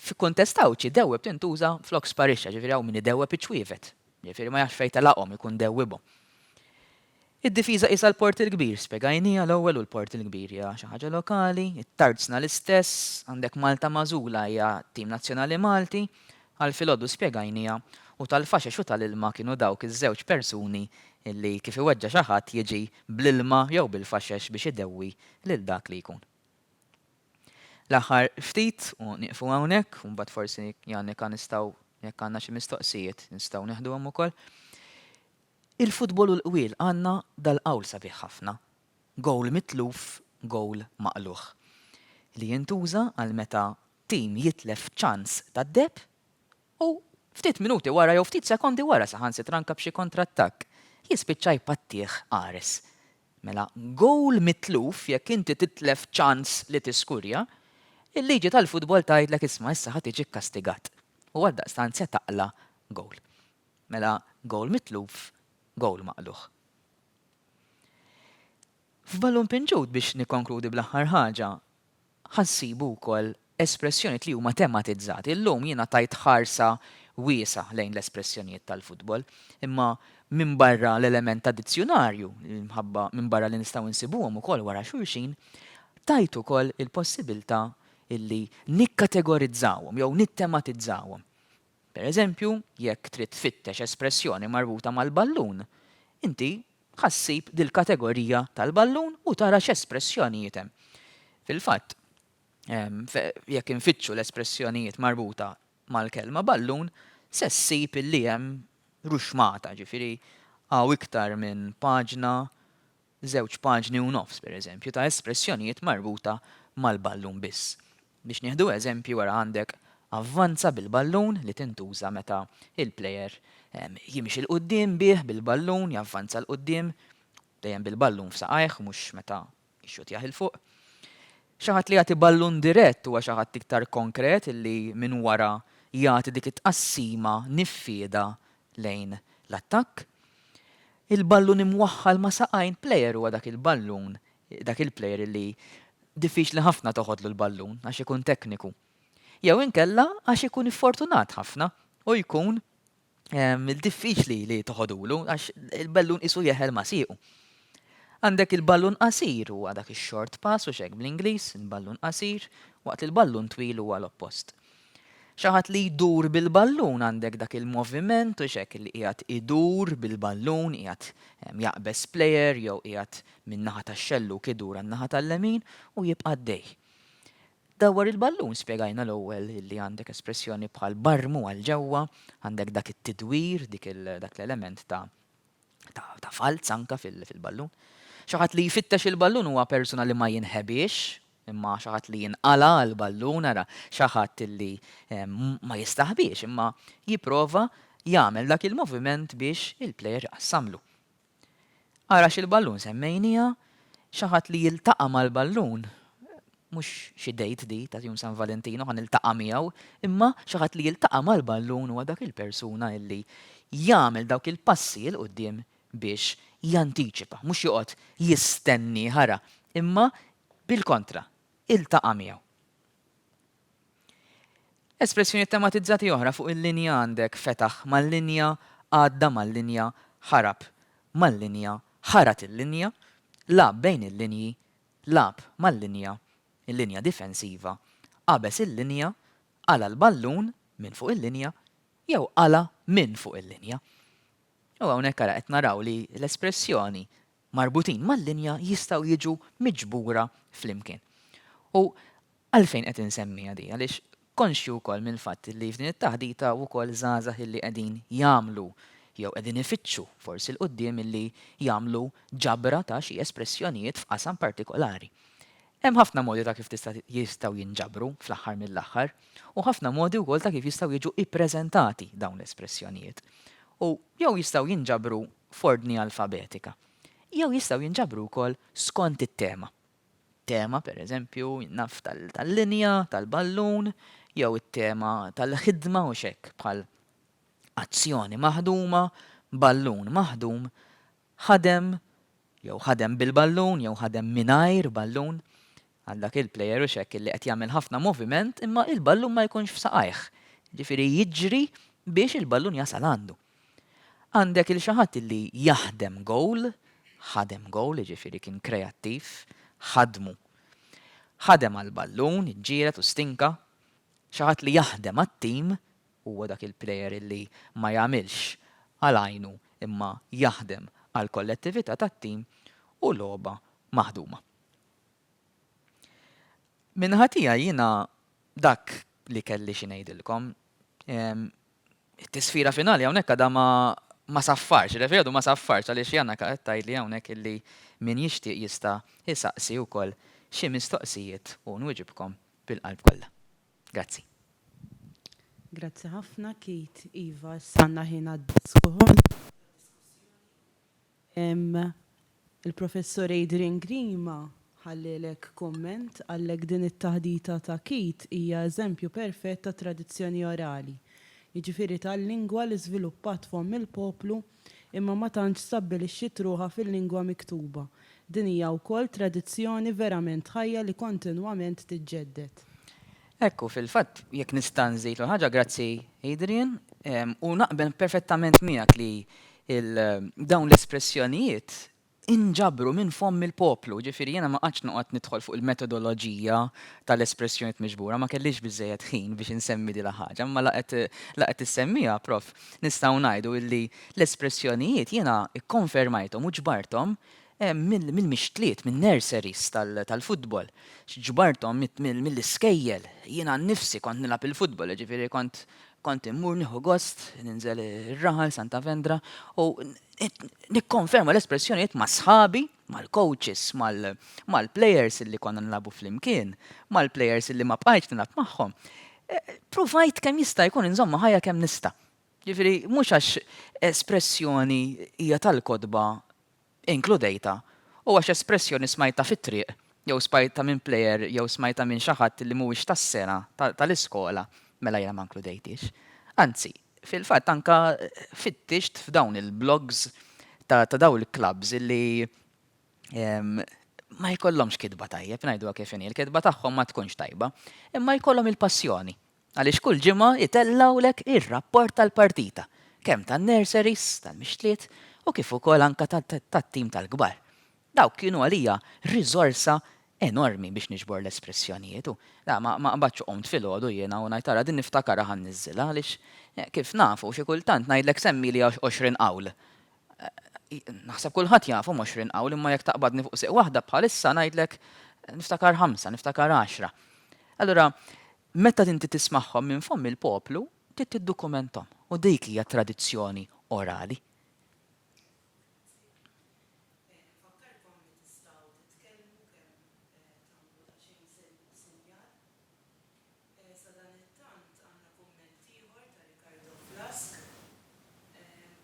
F'kuntest Għawdxi dewweb tintuża flok sparixxa, ġifieri hawn min idewweb iċ-ċwievet, ġifieri ma jafx fejn telaqhom ikun dewwibhom. Id-difiża qisha l-Port il-Kbir, spjegajniha l-ewwel u l-Port il-Kbir hija xi ħaġa lokali, it-Tarzna l-istess, għandek Malta Magħżula hija tim nazzjonali Malti, għal filgħodu spjegajniha, u tal-faxex u tal-ilma kienu dawk iż-żewġ persuni li kif iweġġa' xi ħadd jiġi bl-ilma jew bil-faxex biex idewwi lil dak li jkun. L-aħħar ftit u nieqfu hawnhekk, u mbagħad forsi Janika nistgħu jekk għandna xi mistoqsijiet nistgħu neħduhom ukoll. Il-futbol u l-qwiel għandna dal-qawl sabiħ ħafna, gowl mitluf, gowl maqlugħ. Li jintuża għal meta tim jitlef ċans tad-deheb u ftit minuti wara jew ftit sekondi wara saħansitra anke b'xi kontrattakk jispiċċa jpattih qares. Mela gowl mitluf jekk inti titlef ċans li tiskurja, il-liġi tal-futbol tgħidlek isma' issa ħa tiġi kkastigat u għaldaqstant se taqla' gowl. Mela gowl mitluf, gowl maqlugħ. F'ballun pinġut biex nikkonkludi bl-aħħar ħaġa, ħa nsibu wkoll espressjonijiet li huma tematizzati. Illum jiena tajt ħarsa wiesgħa lejn l-espressjonijiet tal-futbol, imma minbarra l-element ta' dizzjunarju, minħabba minbarra li nistgħu nsibuhom ukoll wara xulxin, tajt ukoll il-possibilità illi nikkategorizzawhom jew nittematizzawhom. Per eżempju, jekk trid tfittex espressjoni marbuta mal-ballun, inti ħa ssib dil-kategorija tal-ballun u tara x'espressjonijiet hemm. Fil-fatt, jekk infittxu l-espressjonijiet marbuta mal-kelma ballun, se ssib illi hemm ruxmata, ġifieri hawn iktar minn paġna, żewġ paġni u nofs, pereżempju, ta' espressjonijiet marbuta mal-ballun biss. Biex nieħdu eżempju, ara għandek avvanza bil-ballun li tintuża meta l-plejer jimxi 'l quddiem bih bil-ballun, javvanza 'l quddiem, dejjem bil-ballun f'saqajh mhux meta jixxuttjah 'il fuq. Xi ħadd li jagħti ballun dirett huwa xi ħadd iktar konkret illi minn wara jagħti dik it-tqassima niffieda lejn l-attakk. Il-ballun imwaħħal ma' saqajn plejer huwa dak il-ballun dak il-plejer li diffiċli ħafna toħodlu l-ballun għax ikun tekniku. Jew inkella għax ikun iffortunat ħafna u jkun diffiċli li toħodulu għax il-ballun qisu jeħel ma' siequ. Għandek il-ballun qasir huwa dak ix-short pass u x'hekk bl-Ingliż, il-ballun qasir, waqt li l-ballun twil huwa l-oppost. Xi ħadd li jdur bil-ballun għandek dak il-moviment u x'hekk li qiegħed idur bil-ballun, qiegħed jaqbeż plejer jew qiegħed min-naħa tax-xellug idur għan-naħa tal-lemin u jibqa' għaddej. Dawwar il-ballun spjegajna l-ewwel li għandek espressjoni bħal barmu għal ġewwa, għandek dak it-tidwir, dik dak l-element ta' ta' falz anke fil-ballun. Xi ħadd li jfittex il-ballun huwa persuna li ma jinħebiex, Imma xi ħadd li jinqala' għall-ballun, ara, xi ħadd li ma jistaħbiex imma jipprova jagħmel dak il-moviment biex il-plejer iqassamlu. Ara x'il-ballun semmejniha, xi ħadd li jiltaqa' mal-ballun, mhux xi date di ta' Jum San Valentino ħa niltaqa' miegħu, imma xi ħadd li jiltaqa' mal-ballun huwa dak il-persuna illi jagħmel dawk il-passi 'l quddiem biex jantiċipa, mhux joqgħod jistennieh ara, imma Bil-kontra, iltaqa' miegħu. Espressjonijiet tematizzati oħra fuq il-linja għandek fetaħ mal-linja, għadda mal-linja, ħarab mal-linja, ħarat il-linja, lagħab bejn il-linji, lagħab mal-linja, il-linja difensiva, qabeż il-linja, qala' l-ballun minn fuq il-linja jew qala' minn fuq il-linja. U hawnhekk ara qed naraw li l-espressjoni marbutin mal-linja jistgħu jiġu miġbura flimkien. U għalfejn qed insemmiha di? Għaliex konxju wkoll mill-fatt li f'din it-taħdita hawn ukoll żgħażagħ illi qegħdin jagħmlu jew qegħdin ifittxu forsi 'l quddiem illi jagħmlu ġabra ta' xi espressjonijiet f'qasam partikolari. Hemm ħafna modi ta' kif tista' jistgħu jinġabru fl-aħħar mill-aħħar u ħafna modi wkoll ta' kif jistgħu jiġu ippreżentati dawn l-espressjonijiet. U jew jistgħu jinġabru f'ordni alfabetika. Jew jistgħu jinġabru wkoll skont it-tema. Tema, per eżempju, naf tal-linja, tal-ballun, jew it-tema tal-ħidma u x'hekk bħal azzjoni maħduma, ballun maħdum, ħadem, jew ħadem bil-ballun, jew ħadem mingħajr ballun, għal dak il-plejer hux hekk illi qed jagħmel ħafna moviment imma il-ballun ma jkunx f'saqajh. Jiġifieri jiġri biex il-ballun jasal għandu. Għandek il xi ħadd illi jaħdem goal, ħadem goal, jiġifieri kien kreattiv, ħadmu. Ħadem għall-ballun, iġġieled u stinka. Xi ħadd li jaħdem għat-tim, huwa dak il-plejer illi ma jagħmilx għal għajnu imma jaħdem għall-kollettività tat-tim u logħba maħduma. Min-naħa tiegħi jiena dak li kelli xi ngħidilkom. It-tisfira finali hawnhekk għadha ma ma saffarx, il-referee għadu ma saffarx għaliex Jannaka qed tgħidli hawnhekk illi min jixtieq jista' jsaqsi wkoll xi mistoqsijiet u nwiġibkom bil-qalb kollha. Grazzi. Grazzi ħafna Keith. Iva, issa għandna ħin għad-diskussjoni. Il-Professur Adrian Grima ħallielek kumment, qallek din it-taħdita ta' Keith hija eżempju perfett ta' tradizzjoni orali, jiġifieri tal-lingwa li żviluppat f'fomm il-poplu imma ma tantx stabbilixxiet ruħha fil-lingwa miktuba. Din hija wkoll tradizzjoni verament ħajja li kontinwament tiġġedded. Hekk hu, fil-fatt, jekk nista' nżid ħaġa, grazzi Adrian, u naqbel perfettament miegħek li dawn l-espressjonijiet Inġabru minn fomm il-poplu, jiġifieri jiena ma qgħadtx noqgħod nidħol fuq il-metodoloġija tal-espressjonijiet miġbura, ma kellix biżżejjed ħin biex insemmi dila ħaġa, imma la qed la qed issemmiha, Prof, nistgħu ngħidu illi l-espressjonijiet jiena kkonfermajthom u ġbarthom mill-mixtliet, min-nurseries tal-futbol. Ġbarthom mill-iskejjel. Jiena nnifsi kont nilgħab il-futbol, jiġifieri kont kont immur nieħu gost, ninżel ir-raħal Santa Vendra u nikkonferma l-espressjonijiet ma' sħabi, mal-coaches, mal-players illi konna nilagħbu flimkien, mal-players illi ma bqajtx nilgħab magħhom. Pruvajt kemm jista' jkun inżommha ħajja kemm nista'. Jiġifieri mhux għax espressjoni hija tal-kotba inkludejtha u għax espressjoni smajtha fit-triq jew smajtha minn plejer jew smajtha minn xi ħadd li mhuwiex tas-sena tal-iskola mela jiena ma nkludejthiex. Anzi, fil-fatt anke fittixt f'dawn il-blogs ta' dawn il-clubs li ma jkollhomx kitba tajjeb, ngħiduha kif inhi, il-kitba tagħhom ma tkunx tajba, imma jkollhom il-passjoni. Għaliex kull ġimgħa jtellgħulek ir-rapport tal-partita, kemm tan-nurseries, tal-mixtliet, u kif ukoll anke tat-tim tal-kbar. Dawk kienu għalija riżorsa enormi biex niġbor l-espressjonijiet u la ma qbadtx u qomt filgħodu jiena u ngħid ara din niftakarha ħa nniżżilha għaliex kif nafu xi kultant ngħidlek semmili 20 qawl. Naħseb kulħadd jafhom 20 qawl imma jekk taqbadni fuq sieq waħda bħalissa ngħidlek niftakar ħamsa, niftakar għaxra. Allura Meta inti tismagħhom minn fomm il-poplu, trid tiddukumenthom u dik hija tradizzjoni orali. Infakkarkom li tistgħu titkellmu kemm tagħmlu daqsxejn sinjal. Sadanittant għandna kumment ieħor ta' Ricardo Flask.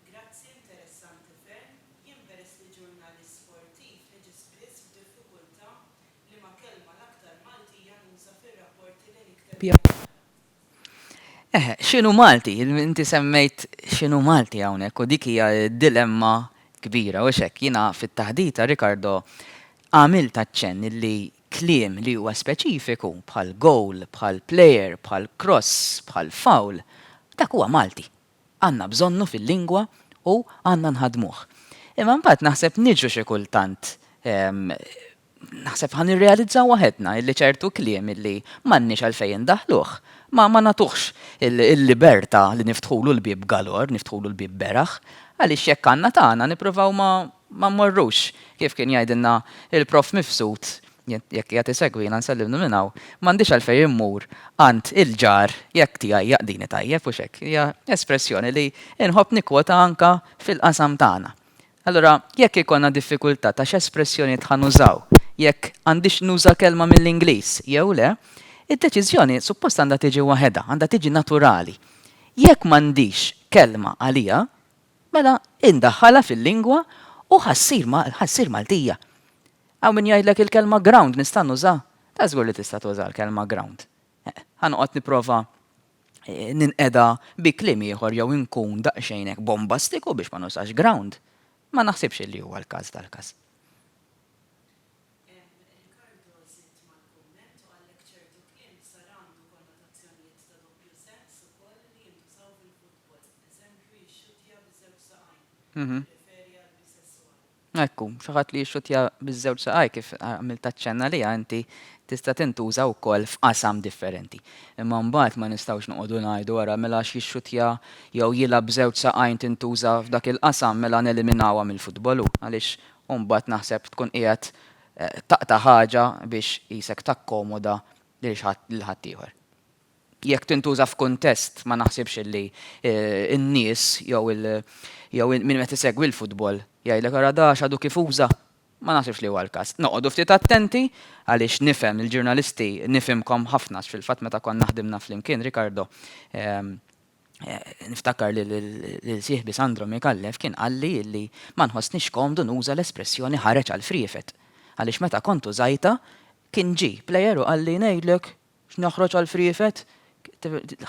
Grazzi interessanti ferm. Jien peress li ġurnalist sportiv niġi spiss f'diffikultà Liema kelma l-aktar Maltija nuża fir-rapporti li nikteb jew nagħti? Eħe, x'inhu Malti? Inti semmejt x'inhu Malti hawnhekk u dik hija dilemma kbira, hux hekk? Jiena fit-taħdita, Ricardo, għamilt aċċenn illi kliem li huwa speċifiku bħal goal, bħal player, bħal cross, bħal foul, dak huwa Malti. Għandna bżonnu fil-lingwa u għandna nħaddmuh. Imma mbagħad naħseb niġu xi kultant naħseb ħa nirrealizzaw waħedna illi ċertu kliem illi m'għandniex għalfejn indaħħluh, ma ma nagħtuhx il-libertà li niftħulu l-bieb galor, niftħulu l-bieb beraħ, għaliex jekk għandna tagħna nippruvaw ma ma mmorrux, kif kien jgħidilna il-Prof Mifsud Jekk qiegħed isegwina nsellimlu minn hawn, m'għandix għalfejn immur għand il-ġar jekk tiegħi jaqdini tajjeb hux hekk? Hija espressjoni li nħobb nikkwota anke fil-qasam tagħna. Allura jekk ikollna diffikultà ta' x'espressjonijiet ħa nużaw, jekk għandix nuża kelma mill-Ingliż jew le, id-deċiżjoni suppost għandha tiġi waħedha, għandha tiġi naturali. Jekk m'għandix kelma għaliha, mela indaħħalha fil-lingwa u ħa ssir ħa ssir Maltija. Hawn min jgħidlek il-kelma ground nista' nuża? Ta' żgur li tista' tuża l-kelma ground. Ħa noqgħod nipprova ninqeda bi kliem ieħor jew inkun daqsxejn hekk bombastiku biex ma nużax ground. Ma naħsibx illi huwa l-każ dal-każ. Ricardo żied mal-kumment u qallek ċertu kliem sar għandu konnotazzjonijiet ta' doppju sens ukoll li jintużaw fil-futbol. Eżempju jixxuttja biż-żewġ saqajn, jirreferi għall-bisesswali. Ekku, xi ħadd li jixxuttja biż-żewġ saqajk kif għamilt aċċenn għaliha inti tista' tintuża wkoll f'qasam differenti. Imma mbagħad ma nistgħux noqogħdu ngħidu ara mela għax jixxuttja jew jilgħab b'żewġ saqajn tintuża f'dak il-qasam mela neliminawha mill-futbol hu għaliex mbagħad naħseb tkun qiegħed taqta' ħaġa biex qisek takkomoda lil ħaddieħor. Jekk tintuża f'kuntest ma naħsibx illi n-nies jew jew min qed isegwi l-futbol jgħidlek ara da x'għadu kif uża. Ma naħsibx li huwa l-każ. Noqogħdu ftit attenti għaliex nifhem il-ġurnalisti nifhimkom ħafna għax fil-fatt meta konna ħdimna flimkien Ricardo niftakar li lil sieħbi Sandro Micallef kien qalli illi ma nħossnix komdu nuża l-espressjoni ħareġ għall-friefet għaliex meta kont użajtha kien ġie plejer u qalli ngħidlek X'noħroġ għall-friefet?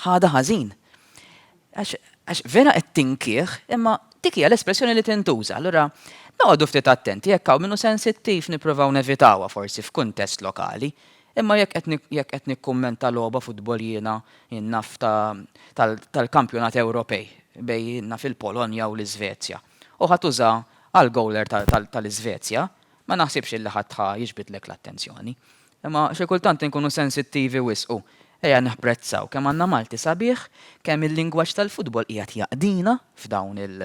Ħadha ħażin. Għax vera qed tinkih, imma dik hija l-espressjoni li tintuża. Allura noqogħdu ftit attenti jekk hawn min hu sensittiv nippruvaw nevitawha forsi f'kuntest lokali. Imma jekk qed jekk qed nikkummenta logħba futbol jiena jien naf tal-kampjonat Ewropej bejn jien naf il-Polonja u l-Iżvezja u ħa tuża. Għall-gowler tal-Iżvezja, ma naħsibx illi ħadd ħa jiġbidlek l-attenzjoni. Imma xi kultant inkunu sensittivi wisq u ejja nipprezzaw kemm għandna Malti sabiħ, kemm il-lingwaġġ tal-futbol qiegħed jaqdina f'dawn il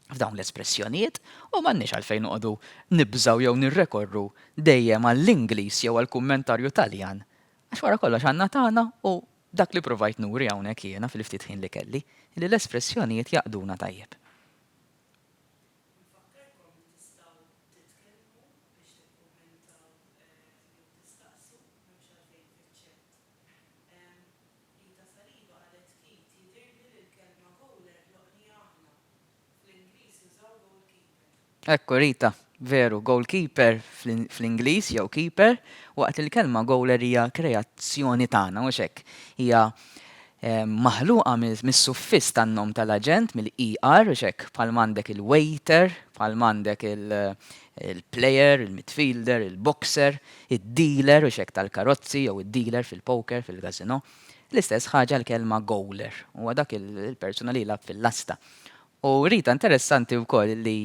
f'dawn l-espressjonijiet u m'għandniex għalfejn noqogħdu nibżgħu jew nirrekorru dejjem għall-Ingliż jew għall-kummentarju Taljan għax wara kollox għandna tagħna u dak li pruvajt nuri hawnhekk jiena fil-ftit ħin li kelli, li l-espressjonijiet jaqduna tajjeb. Nfakkarkom li tistgħu titkellmu biex tikkummentaw jew tistaqsu, m'hemmx għalfejn fiċ-chat. Rita Saliba qalet Keith, jidhirli li l-kelma goaler ħloqnieha aħna. Fl-Ingliż jużaw goalkeeper. Ekku Rita, veru, goalkeeper fl-Ingliż jew keeper, waqt li l-kelma goaler hija kreazzjoni tagħna, mhux hekk? Hija maħluqa mis-suffiss tan-nom tal-aġent, mill-ER, hux hekk? Bħalma għandek il-waiter, bħalma għandek il-player, il-midfielder, il-boxer, id-dealer, hux hekk, tal-karozzi jew id-dealer fil-poker, fil-gażinò. L-istess ħaġa l-kelma goaler, huwa dak il-persuna li jilgħab fil-lasta. U Rita, interessanti wkoll li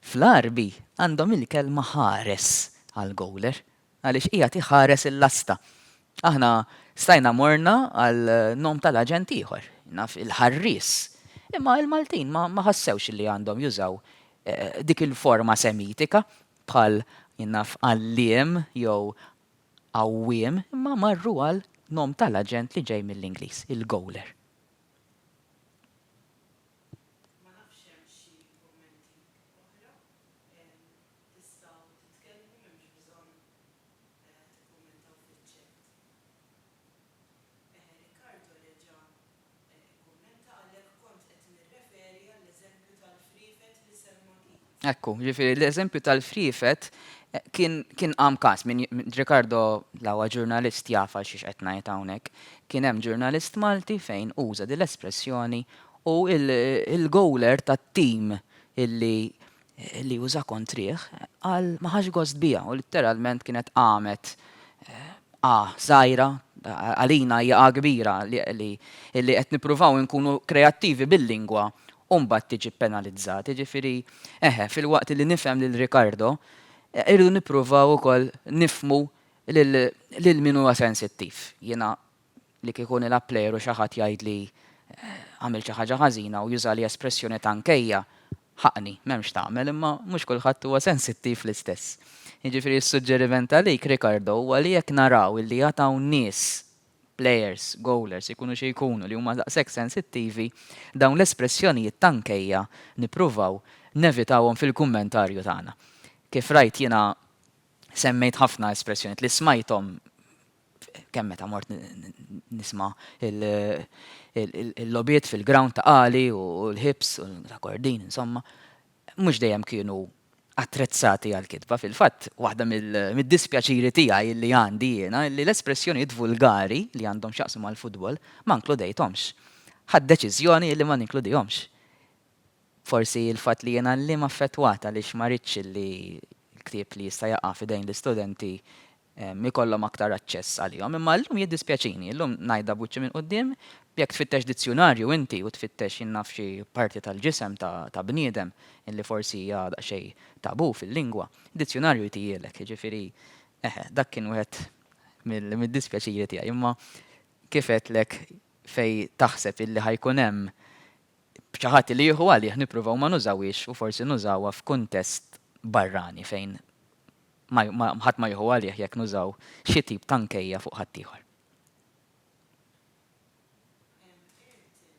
fl-Għarbi għandhom il-kelma ħares għall-goaler. Għaliex qiegħed iħares il-lasta. Aħna stajna morna għal nom tal-aġent ieħor, naf il-ħarries. Imma il-Maltin ma, ma ħassewx li għandhom jużaw eh, dik il-forma semitika bħal naf għalliem jew għawwiem, imma marru għal nom tal-aġent li ġej mill-Ingliż, il-goaler. Ma nafx hemmx xi kummenti oħra. Tistgħu titkellmu m'hemmx bżonn tikkummentaw fiċ-chat. Eħe Riccardo reġa' ikkummenta qallek kont qed nirreferi għall-eżempju tal-friefet li semma Keith. Ekku, jiġifieri l-eżempju tal-friefet kien kien qam każ minn Riccardo la huwa ġurnalist jaf għal xiex qed ngħid hawnhekk. Kien hemm ġurnalist Malti fejn uża din l-espressjoni u l-goaler tat-tim illi li uża kontrih, qal ma ħax gost biha u litteralment kienet qamet A żgħira, għalina hija A kbira li li qed nippruvaw inkunu kreattivi bil-lingwa u mbagħad tiġi ppenalizzat. Jiġifieri, eħe, filwaqt li nifhem lil Ricardo, irridu nippruvaw ukoll nifhmu lil min huwa sensittiv. Jiena li kieku nilgħab player u xi ħadd jgħidli għamilt xi ħaġa ħażina u jużali espressjoni ta' nkejja, ħaqqni, m'hemm x'tagħmel, imma mhux kulħadd huwa sensittiv l-istess. Jiġifieri s-suġġeriment għalik, Ricardo, huwa li jekk naraw illi għad hawn nies, players, goalers, ikunu xi jkunu, li huma daqshekk sensittivi, dawn l-espressjonijiet ta' nkejja nippruvaw nevitawhom fil-kummentarju tagħna. Kif rajt jiena semmejt ħafna espressjonijiet li smajthom kemm meta mort nisma' il-logħbiet fil-ground ta' Qali u l-ħibs u ta' Kordin, insomma, mhux dejjem kienu attrezzati għall-kitba. Fil-fatt, waħda mid-dispjaċiri tiegħi li għandi jiena li l-espressjonijiet vulgari li għandhom x'jaqsmu mal-futbol ma nkludejthomx. Ħadt deċiżjoni li ma ninkludihomx. Forsi l-fatt li jien għalliem affettwat għaliex ma ridtx li l-ktieb li jista' jaqa' f'idejn l-istudenti ikollhom aktar aċċess għalihom. Imma llum jiddispjaċini, illum ngħidha b'wiċċi minn quddiem, jekk tfittex dizzjunarju inti u tfittex jien naf xi parti tal-ġisem ta' bniedem illi forsi hija daqsxejn tabù fil-lingwa, dizzjunarju jtihielek. Jiġifieri, eħe, dak kien wieħed mid-dispjaċiri tiegħi. Imma kif għedtlek fejn taħseb illi ħa jkun hemm xi ħadd li jieħu għalih nippruvaw ma nużawhiex u forsi nużawha f'kuntest barrani fejn ħadd ma jieħu għalih jekk nużaw xi tip ta' nkejja fuq ħaddieħor. Hemm Ayrton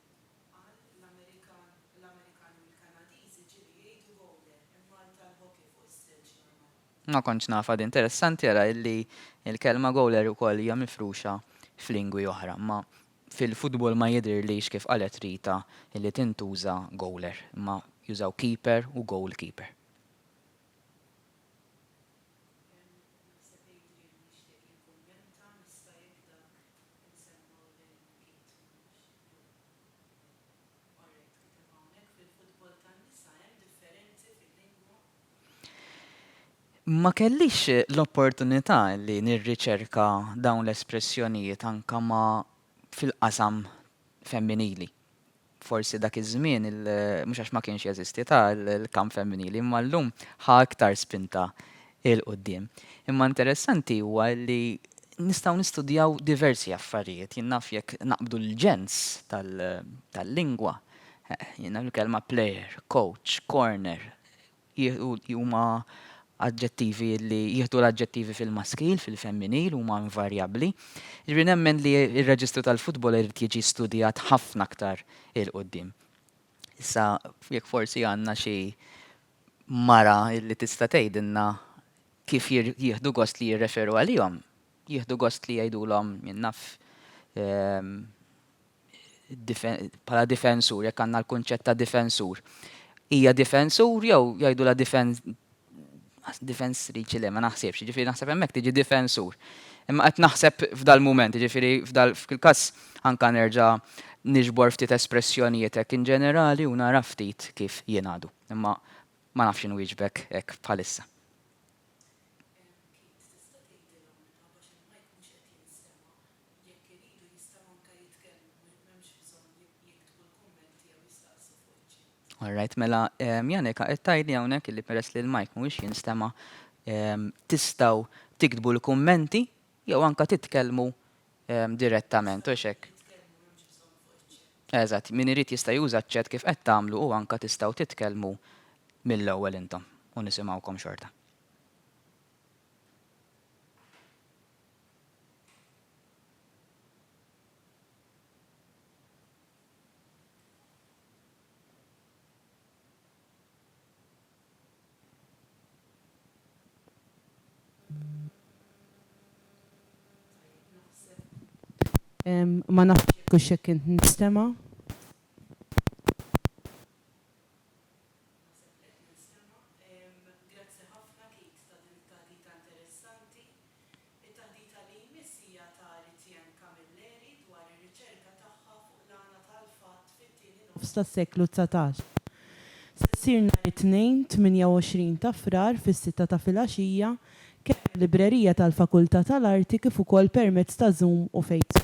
qal l-Amerikan l-Amerikani u l-Kanadiżi ġieli jgħidu goaler imma għal tal-hockey fuq is-silġ normali. Ma kontx nafha din. Interessanti ara illi l-kelma goaler ukoll hija mifruxa f'lingwi oħra. Imma Fil-futbol ma jidhirlix kif qalet Rita illi tintuża goaler, imma jużaw keeper u goalkeeper. Naħseb Adrian jixtieq jikkummenta, nista' jekk dak insemmgħu lil Keith ma nafx jew Alright, kiteb hawnhekk fil-futbol tan-nisa hemm differenzi fil-lingwa? Ma kellix l-opportunità li nirriċerka dawn l-espressjonijiet anke ma' fil-qasam femminili. Forsi dak iż-żmien mhux għax ma kienx jeżisti ta' l-kamp femminili, imma llum ħa iktar spinta 'l quddiem. Imma interessanti huwa li nistgħu nistudjaw diversi affarijiet. Jien naf jekk naqbdu l-ġens tal-lingwa, jien naf il-kelma player, coach, corner, huma aġġettivi li jieħdu l-aġġettivi fil-maskil, fil-femminil, huma invarjabbli. Jiġifieri nemmen li r-reġistru tal-futbol irid jiġi studjat ħafna aktar 'il quddiem. Issa jekk forsi għandna xi mara li tista' tgħidilna kif jieħdu gost li jirreferu għalihom, jieħdu gost li jgħidulhom jien naf bħala difensur, jekk għandna l-kunċett ta' difensur. Hija difensur jew jgħidulha difensriċi le ma naħsibx, jiġifieri naħseb hemmhekk tiġi difensur. Imma qed naħseb f'dal-mument, jiġifieri f'dal fil-każ anke nerġa' niġbor ftit espressjonijiet hekk in ġenerali u nara ftit kif jingħadu. Imma ma nafx inwieġbek hekk bħalissa. Keith, tista' tgħidilhom minħabba x'il-mic mhux qed jinstema' Jekk iridu jistgħu anke jitkellmu, m'hemmx bżonn jiktbu l-kummenti jew jistaqsu fuq iċ-chat. All right, mela Janika qed tgħidli hawnhekk illi peress li l-mic mhuwiex jinstema' tistgħu tiktbu l-kummenti jew anke titkellmu direttament, hux hekk? Eżatt, min irid jista' juża ċ-chat kif qed tagħmlu u anke tistgħu titkellmu mill-ewwel intom u nisimgħukom xorta. Ma nafx jekk hux hekk int nistema'. Naħseb li qed ninstema'. Grazzi ħafna Keith ta' din it-taħdita interessanti. It-taħdita li jmiss hija ta' Ritienne Camilleri dwar ir-riċerka tagħha fuq l-għana tal-fatt fit-tieni nofs tas-seklu 19. Se ssir nhar it-Tnejn, 28 ta' Frar fis-sitta ta' filgħaxija, kemm fil-librerija tal-Fakultà tal-Arti kif ukoll permezz ta' Zoom u Facebook.